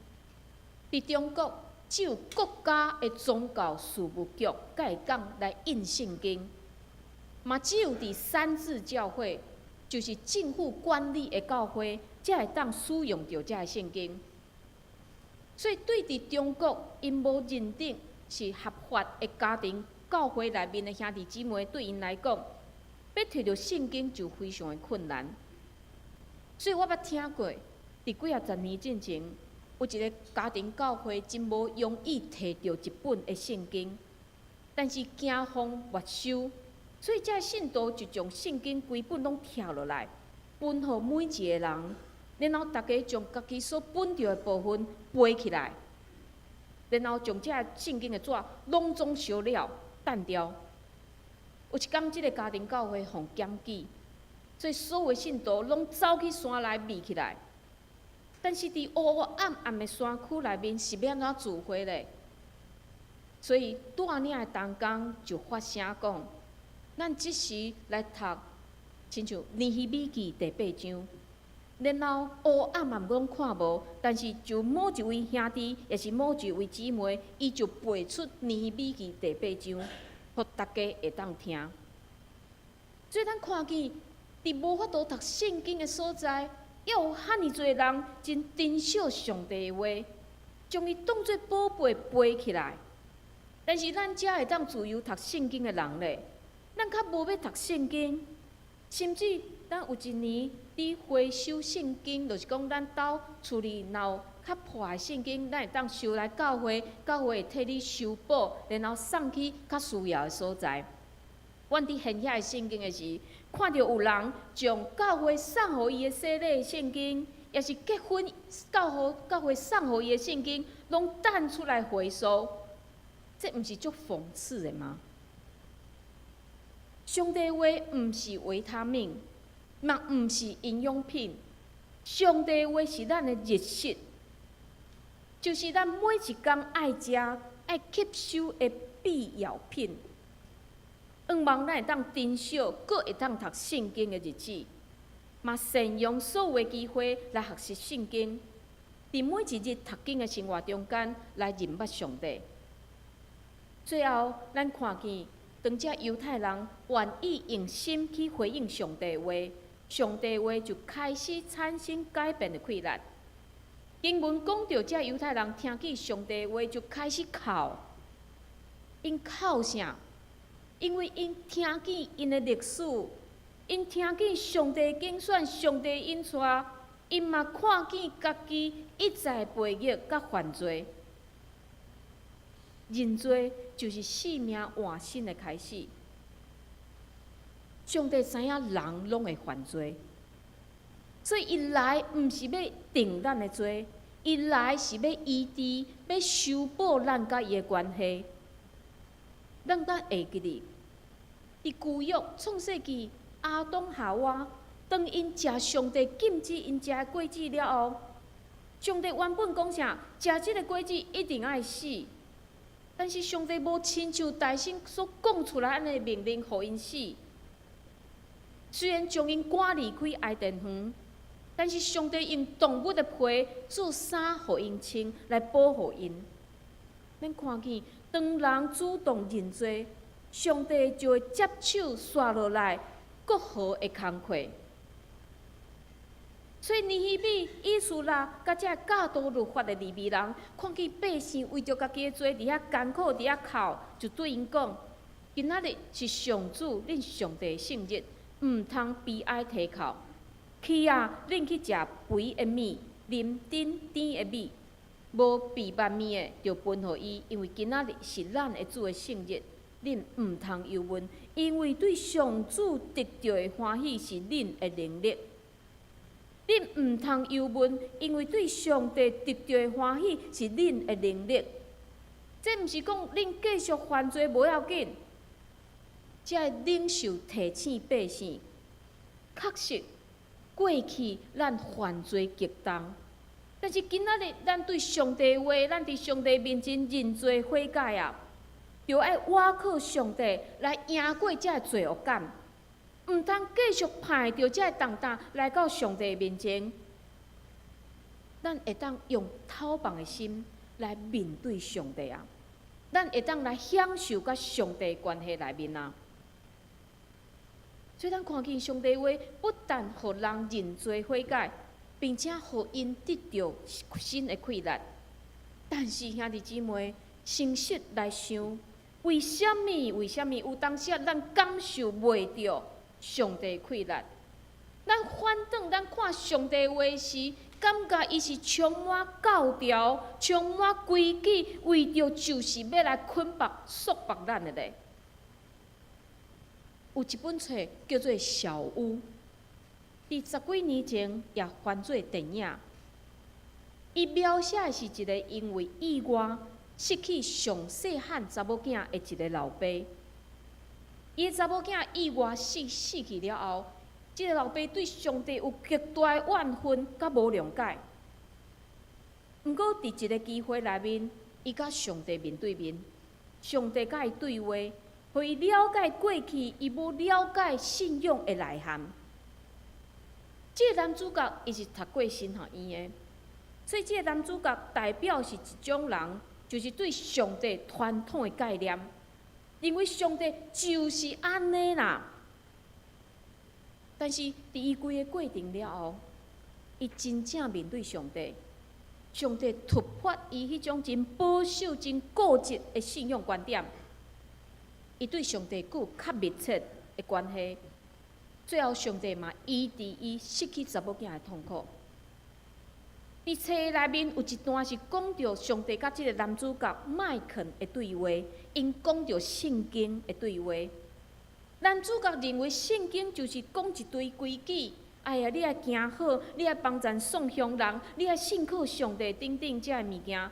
佇中國只有國家的宗教事務局才會當來印聖經，嘛只有佇三自教會，就是政府管理的教會，才會當使用著這个聖經。所以對佇中國，𪜶無認定是合法的家庭教會內面的兄弟姊妹，對𪜶來講，欲提著聖經就非常的困難。所以我捌聽過，佇幾仔十年進前，有一个家庭教會真無容易提著一本的聖經，但是驚予沒收，所以這个信徒就將聖經規本攏拆落來，分予每一个人。然後逐家將家己所分著的部分背起來，然後將這个聖經的紙攏總燒了，擲掉。有一工，這个家庭教會予檢舉，所以所有信徒攏走去山內避起來。但是佇烏烏暗暗的山區內面是欲按怎聚會咧？所以帶領的同工就發聲講：咱這時來讀，親像尼希米記第八章，然後烏暗暗攏看無，但是就某一位兄弟，抑是某一位姊妹，伊就背出尼希米記第八章，予逐家會當聽。所以咱看見，佇無法度讀聖經的所在，猶有遐爾濟人真珍惜上帝的話，將伊當做寶貝背起來。但是咱遮會當自由讀聖經的人咧，咱較無欲讀聖經，甚至咱有一年佇回收聖經，就是講咱兜厝裡若有較破的聖經，咱會當收來教會，教會會替你修補，然後送去較需要的所在。阮佇獻遐个聖經的時，看著有人將教會送予伊的洗禮聖經，抑是結婚教會送予伊的聖經，攏擲出來回收，這毋是足諷刺的嗎？上帝話毋是維他命，嘛毋是營養品。上帝話是咱的日食，就是咱每一工愛食、愛吸收的必要品。向望咱會當珍惜，閣會當讀聖經的日子，嘛善用所有的機會來學習聖經，佇每一日讀經的生活中間來認捌上帝。最後，咱看見當這猶太人願意用心去回應上帝話，上帝話就開始產生改變的氣力。經文講著，這猶太人聽見上帝話就開始哭，𪜶哭啥？因為𪜶聽見𪜶的歷史，𪜶聽見上帝揀選、上帝引帶，𪜶嘛看見家己一再背逆佮犯罪。認罪就是生命換新的開始。上帝知影人攏會犯罪，所以伊來毋是欲定咱的罪，伊來是欲醫治、欲修補咱佮伊的關係。咱閣會記得，佇舊約創世紀，亞當夏娃當𪜶食上帝禁止𪜶食的果子了後，上帝原本講啥？食這个果子一定愛死。但是上帝無親像大聲所講出來按呢命令，予𪜶死。雖然將𪜶趕離開伊甸園，但是上帝用動物的皮做衫予𪜶穿來保護𪜶。咱看見，當人主動認罪，上帝就會接手紲落來國和的工課。所以尼希米、以斯拉，佮這教導律法的利未人，看見百姓為著家己的罪佇遐艱苦，佇遐哭，就對𪜶講：今仔日是上主恁上帝的聖日，毋通悲哀啼哭。去啊，恁去食肥的物，啉甜甜的米。無備挽物的，就分予伊，因為今仔日是咱的主的聖日，恁毋通憂悶，因為對上主得著的歡喜是恁的能力。恁毋通憂悶，因為對上帝得著的歡喜是恁的能力。這毋是講恁繼續犯罪無要緊，這个領袖提醒百姓，確實過去咱犯罪極重，但是今仔日咱對上帝話，咱佇上帝面前認罪悔改啊，著愛倚靠上帝來贏過這个罪惡感。毋通繼續抱著這个重擔來到上帝面前，咱會當用透放的心來面對上帝啊！咱會當來享受佮上帝關係內面啊！所以咱看見上帝話，不但予人認罪悔改，並且予𪜶得著新的氣力。但是兄弟姊妹，誠實來想，為啥物？為啥物有當時咱感受袂著上帝氣力？咱反轉，咱看上帝話時，感覺伊是充滿教條、充滿規矩，為著就是欲來捆綁、束縛咱的咧。有一本冊叫做《小屋》，佇十幾年前也翻做電影。伊描寫的是一个因為意外失去上細漢查某囝的一个老爸。伊的查某囝意外死去了後，這个老爸對上帝有極大的怨恨佮無諒解。毋過，佇一个機會內面，伊佮上帝面對面，上帝佮伊對話，予伊了解過去伊無了解信仰的內涵。這个男主角伊是讀過神學院的，所以這个男主角代表是一種人，就是對上帝傳統的概念，認為上帝就是按呢啦。但是，佇伊規个過程了後，伊真正面對上帝，上帝突破伊彼種真保守、真固執的信仰觀點，伊對上帝閣有較密切的關係。最後，上帝嘛醫治伊失去查某囝的痛苦。佇冊內面有一段是講著上帝佮這个男主角麥肯的對話，𪜶講著聖經的對話。男主角認為聖經就是講一堆規矩，哎呀，你愛行好，你愛幫贊喪鄉人，你愛信靠上帝等等這个物件，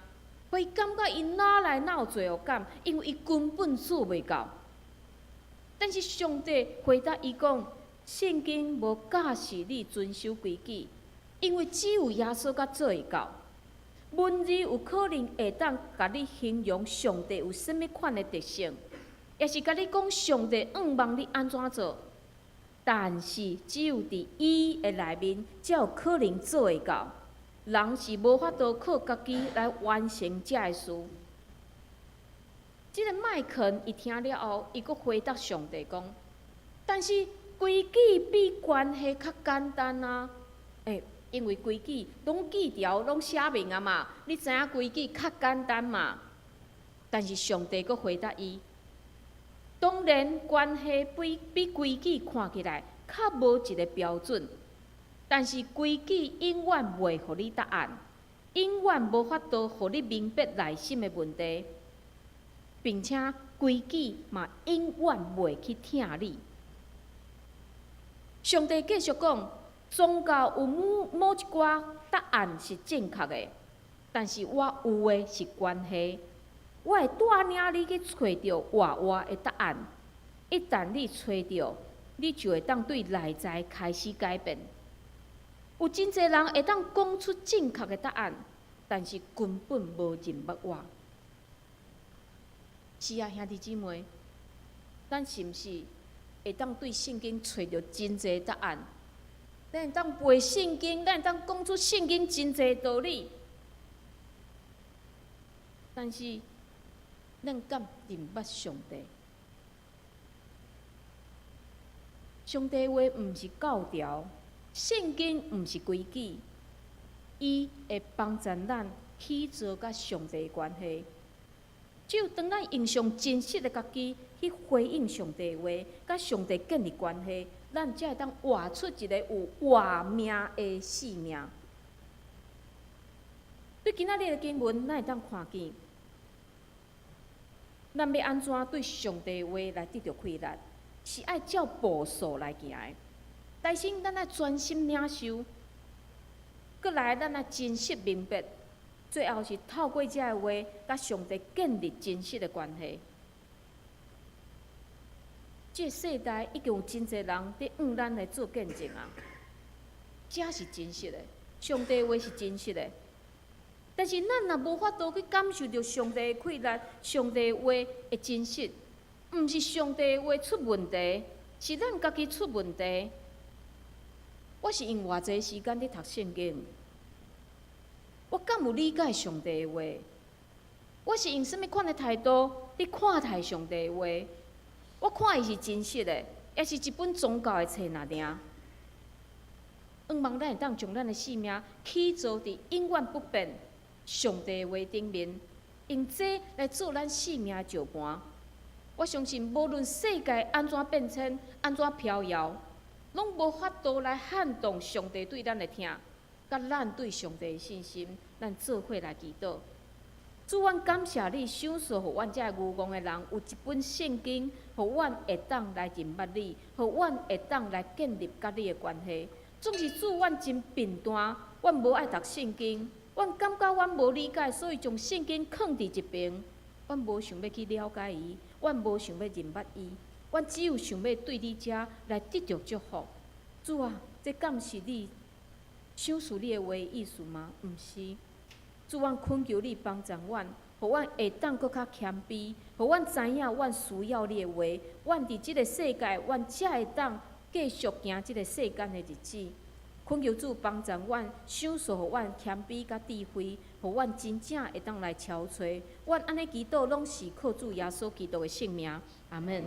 予伊感覺伊哪來哪有罪惡感，因為伊根本做袂到。但是上帝回答伊講，聖經無教示你遵守規矩，因為只有耶穌才做會到。文字有可能會當共你形容上帝有啥物款的特性，也是共你講上帝向望你按怎做，但是只有佇伊的內面，才有可能做會到。人是無法度靠家己來完成這个事。這个麥肯伊聽了後，伊閣回答上帝講：但是規矩比關係較簡單啊！欸，因為規矩攏記條，攏寫明啊嘛，你知影規矩較簡單嘛。但是上帝閣回答伊：當然，關係比規矩看起來較無一个標準，但是規矩永遠袂予你答案，永遠無法度予你明白內心的問題，並且規矩嘛永遠袂去疼你。上帝繼續講，宗教有某一寡答案是正確的，但是我有的是關係，我會帶領你去揣著活活的答案。一旦你揣著，你就會當對內在開始改變。有真濟人會當講出正確的答案，但是根本無認捌我。是啊，兄弟姊妹，咱是毋是會當對聖經揣著真濟答案？咱會當背聖經，咱會當講出聖經真濟道理，但是咱敢認捌上帝？上帝話毋是教條，聖經毋是規矩，伊會幫助咱去做佮上帝的關係。只有當咱用上真實的家己去回應上帝的話，佮上帝建立關係，咱才會當活出一个有活命的生命。對今仔日的經文，咱會當看見，咱欲按怎對上帝的話來得著氣力，是愛照步數來行的。首先，咱愛專心領受，閣來咱愛真實明白，最後是透過這个話，佮上帝建立真實的關係。這个世代已經有真濟人佇向咱來做見證啊，這是真實的，上帝話是真實的。但是咱若無法度去感受著上帝的氣力、上帝話的真實，毋是上帝話出問題，是咱家己出問題。我是用偌濟時間佇讀聖經？我敢有理解上帝的話？我是用啥物款的態度佇看待上帝的話？我看伊是真實的，抑是一本宗教的冊爾爾？向望咱會當將咱的生命起造佇永遠不變上帝的話頂面，用這來做咱生命的石盤。我相信，無論世界按怎變遷、按怎飄搖，攏無法度來撼動上帝對咱的疼，佮咱對上帝的信心。咱做伙來祈禱。主，阮感謝你，賞賜予阮這个愚戇的人有一本聖經，予阮會當來認捌你，予阮會當來建立佮你的關係。總是主，阮真貧惰，阮無愛讀聖經，阮感覺阮無理解，所以將聖經囥佇一爿，阮無想欲去了解伊，阮無想欲認捌伊，阮只有想欲對你遮來得著祝福。主啊，這敢是你賞賜你的話意思嗎？毋是。主，阮懇求你幫助阮，予阮會當閣較謙卑，予阮知影阮需要你的話。阮佇這个世界，阮才會當繼續行這个世間的日子。懇求主幫助阮，賞賜予阮謙卑佮智慧，予阮真正會當來撨揣。阮按呢祈禱，攏是靠主耶穌基督的聖名。阿門。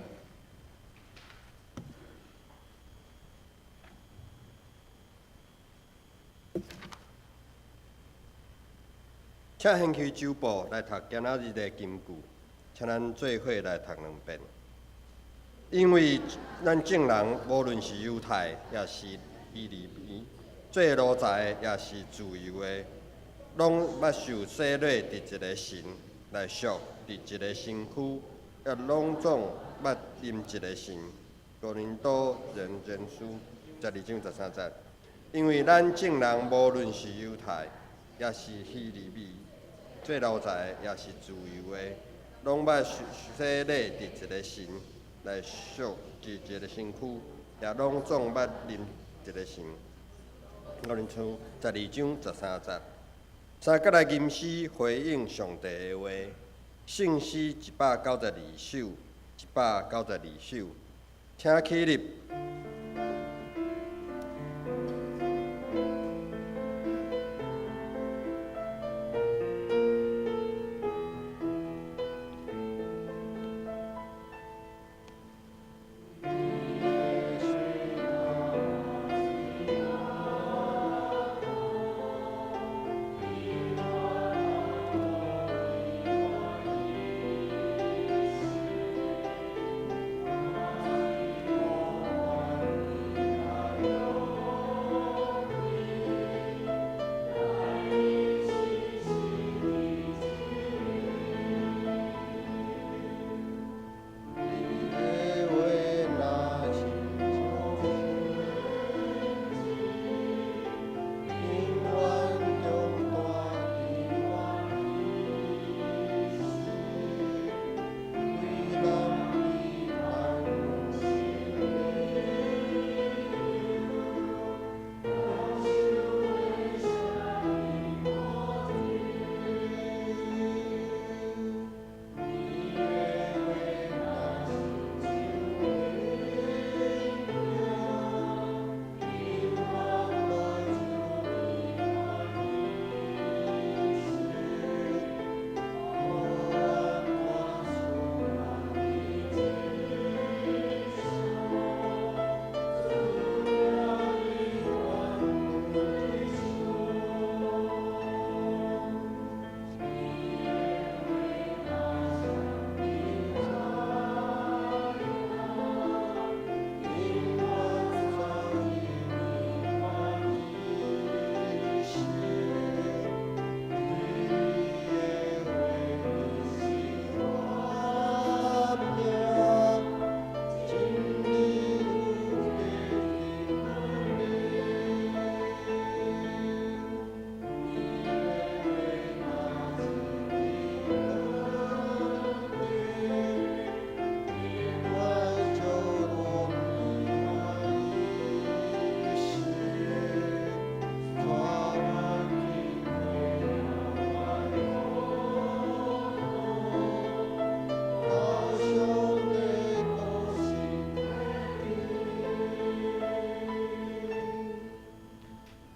請掀開周報來讀今仔日的金句，請咱做伙來讀兩遍。因為咱眾人無論是猶太，抑是希利尼，做奴才的，抑是自由的，攏捌受洗禮佇一个神內屬佇一个身軀，也攏總捌啉一个神。哥林多前前書12章13節。因為咱眾人無論是猶太，抑是希利尼，做奴才的，抑是自由的，攏捌受洗禮佇一个神內屬佇一个身軀，也攏總捌啉一个神。哥林多12章13節，三角來吟詩回應上帝的話，聖詩192首，192首，請起立。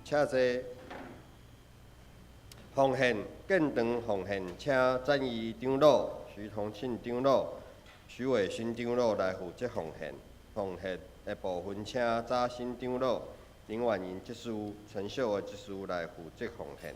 請坐。奉獻，建堂奉獻，請詹怡長老、徐同慶長老、徐偉新長老來負責奉獻。奉獻的部分，請查新長老、林婉瑩執事、陳秀娥執事來負責奉獻。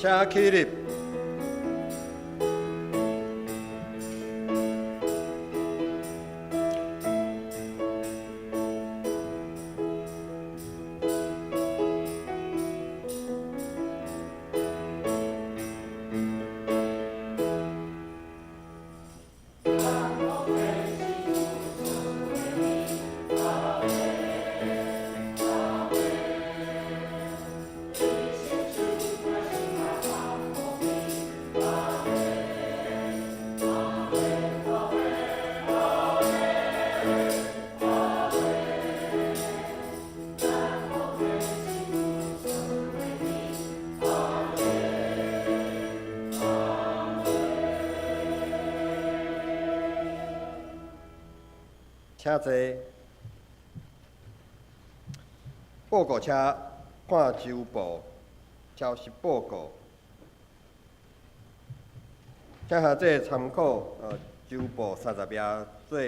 請起立。請坐。報告車看週報，消息報告。請兄弟參考週報30頁做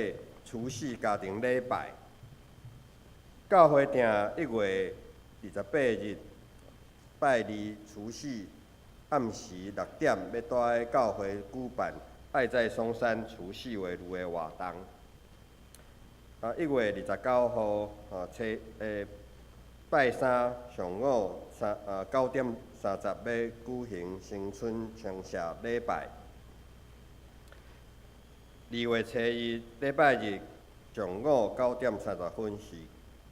除夕家庭禮拜。教會定1月28日拜二除夕暗時6點，欲佇教會舉辦愛在松山除夕圍爐的活動。1月29號，初拜三上午9點30欲舉行新春清社禮拜。2月初1禮拜日上午9點30分是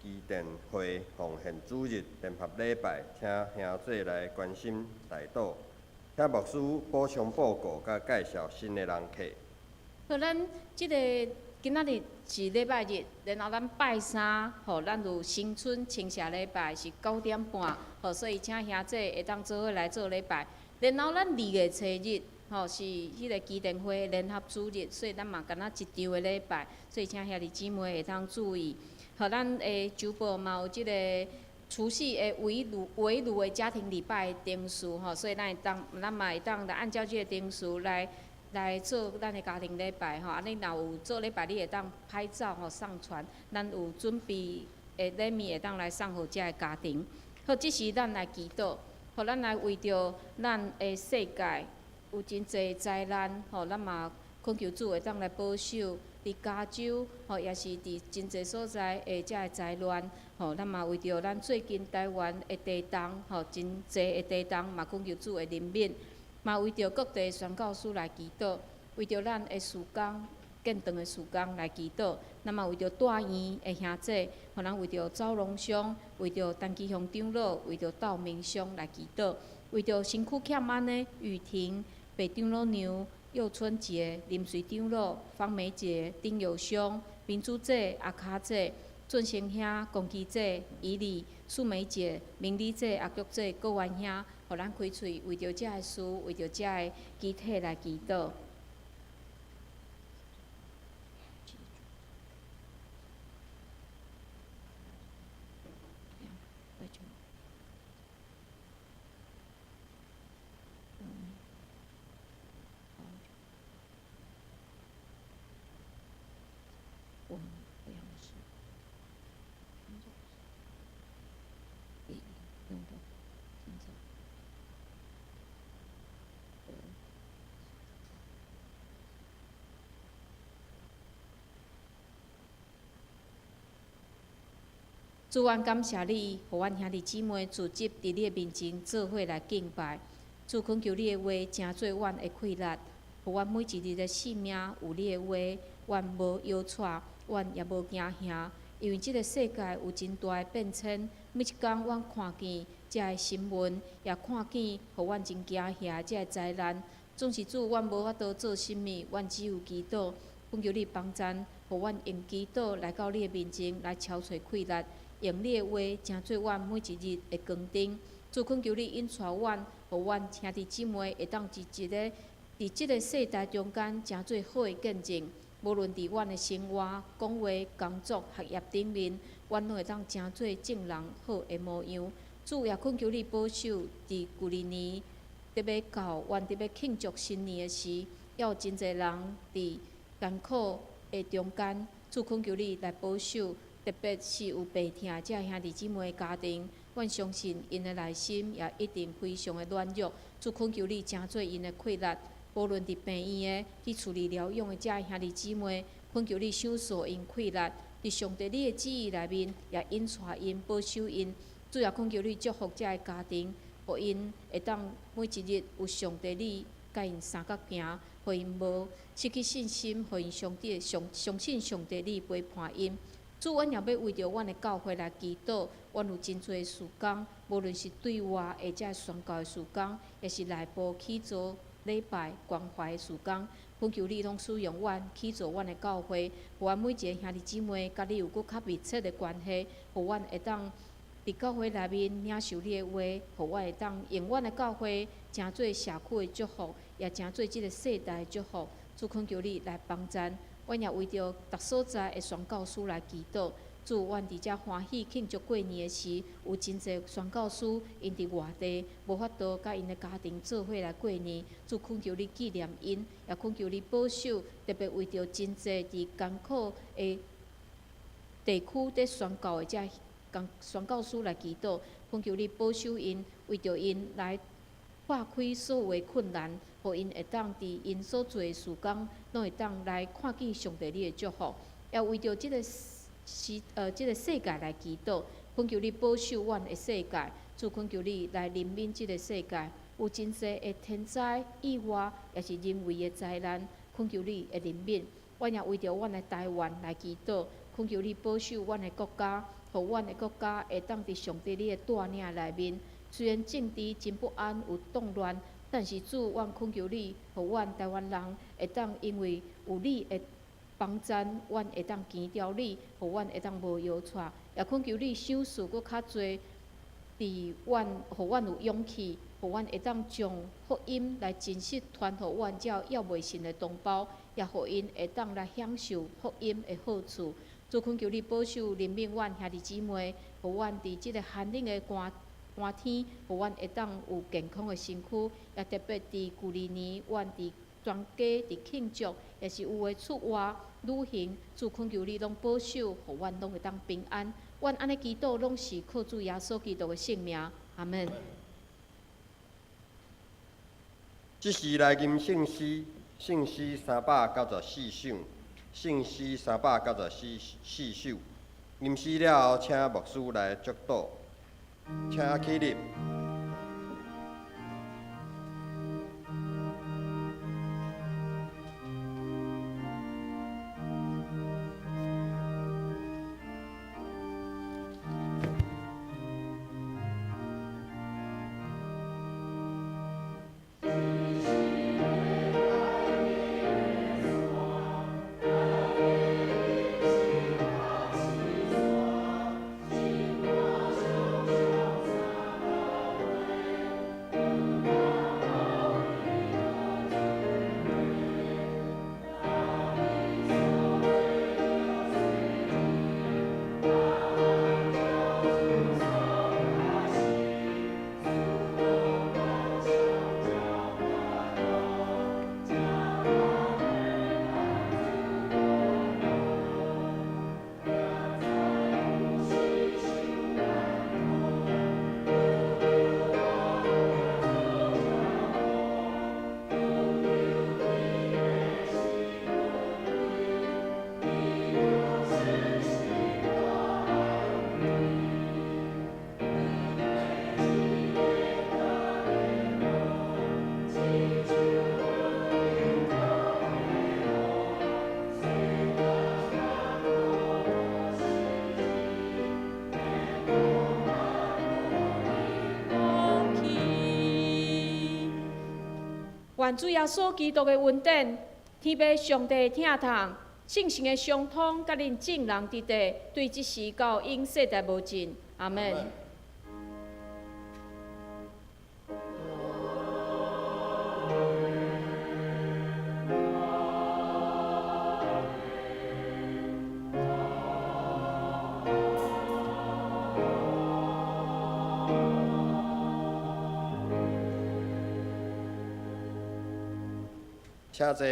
基甸會奉獻主日聯合禮拜，請兄弟來關心代禱，請牧師補充報告佮介紹新的人客。好，咱這个今仔日是禮拜日，然後咱拜三，吼，咱有新春清社禮拜是9點半，吼，所以請兄弟會當做伙來做禮拜。然後咱2月初日，吼，是彼个基甸會聯合主日，所以咱嘛敢若一場的禮拜，所以請兄弟姊妹會當注意。予咱的週報嘛有這个除夕的圍爐的家庭禮拜的程序，吼，所以咱會當，咱嘛會當來按照這個程序來做咱的家庭禮拜吼，啊，你若有做禮拜，你會當拍照吼上傳，咱有準備的禮物會當來送予遮个家庭。好，這時咱來祈禱，予咱來為著咱的世界有真濟災難，吼，咱嘛懇求主會當來保守佇加州，吼，也是佇真濟所在的遮个災亂，吼，咱嘛為著咱最近台灣的地動，吼，真濟的地動，嘛懇求主的憐憫。嘛為著各地宣教師來祈禱，為著咱的事工建堂的事工來祈禱。咱嘛為著大院的兄弟，予咱為著周榮兄，為著陳其雄長老，為著道明兄來祈禱，為著身軀欠安的雨婷、白長老娘、佑春姐、林瑞長老、方梅姐、丁友兄、民主姐、阿卡姐、俊成兄、龚基姐、伊丽、素梅姐、明丽姐、阿菊姐、郭元兄。予咱開喙，為著遮个事，為著遮个肢體來祈禱。主，阮感謝你，予阮兄弟姊妹聚集佇你的面前，做伙來敬拜。主，懇求你的話，成做阮的氣力，予阮每一日的性命有你的話，阮無搖掣，阮也無驚嚇，因為這个世界有真大的變遷。每一工阮看見遮个新聞，也看見予阮真驚嚇遮个災難。總是主，阮無法度做啥物，阮只有祈禱，懇求你幫贊，予阮用祈禱來到你的面前，來敲揣氣力。用你的話，成做阮每一日的光燈。主，懇求你引帶阮，予阮兄弟姊妹會當一一个佇這个世代中間，成做好的見證。無論佇阮的生活、講話、工作、學業頂面，阮攏會當成做眾人好的模樣。主也懇求你保守，佇舊年佇欲到，阮佇欲慶祝新年的時，猶有真濟人佇艱苦的中間。主，懇求你來保守。特別是有病疼的這兄弟姊妹的家庭，阮相信𪜶的內心也一定非常的軟弱。主懇求你成做𪜶的氣力，無論佇病院的、佇厝裡療養的遮兄弟姊妹，懇求你賞賜𪜶氣力，佇上帝你的旨意內面，也引帶𪜶、保守𪜶。主也懇求你祝福遮的家庭，予𪜶會當每一日有上帝你佮𪜶相佮行，予𪜶無失去信心，予𪜶上帝相相信上帝你陪伴𪜶。主，阮也欲為著阮的教會來祈禱，阮有真濟事工，無論是對外或者宣教的事工，抑是內部去做禮拜關懷的事工，懇求你攏使用阮去做阮的教會，予阮每一个兄弟姊妹佮你有閣較密切的關係，予阮會當佇教會內面領受你的話，予阮會當用阮的教會成做社區的祝福，也成做這个世代的祝福。主懇求你來幫贊，阮也為著逐所在的宣教師來祈禱。主，阮佇遮歡喜慶祝過年的時，有真濟宣教師𪜶佇外地無法度佮𪜶的家庭做伙來過年。主懇求你紀念𪜶，也懇求你保守，特別為著真濟佇艱苦的地區佇宣教的遮宣教師來祈禱，懇求你保守𪜶，為著𪜶來化開所有的困難，予𪜶會當佇𪜶所做的事工，攏會當來看見上帝你的祝福，也為著這个時這个世界來祈禱，懇求你保守阮的世界，主懇求你來憐憫這个世界，有真濟的天災意外，抑是人為的災難，懇求你的憐憫。阮也為著阮的台灣來祈禱，懇求你保守阮的國家，予阮的國家會當佇上帝你的帶領內面。雖然政治真不安，有動亂，但是主，阮懇求你，予阮台灣人會當因為有你的幫贊，阮會當堅牢你，予阮會當無搖掣。也懇求你賞賜閣較濟，佇阮，予阮有勇氣，予阮會當將福音來真實傳予阮遮猶未信的同胞，也予𪜶會當來享受福音的好處。主懇求你保守憐憫阮兄弟姊妹，予阮佇這个寒冷的寒寒天，予阮會當有健康的身軀，也特別佇舊曆年，阮佇全家佇慶祝，抑是有的出外旅行，主懇求你攏保守，予阮攏會當平安。阮按呢祈禱，攏是靠主耶穌基督的聖名，阿門。這時來吟聖詩，聖詩394首，聖詩394首。吟詩了後，請牧師來祝禱，請起立。願主耶穌基督的恩典、天父上帝的疼痛、聖神的相通，佮恁眾人佇地，對這時到永世代無盡。阿門。請坐。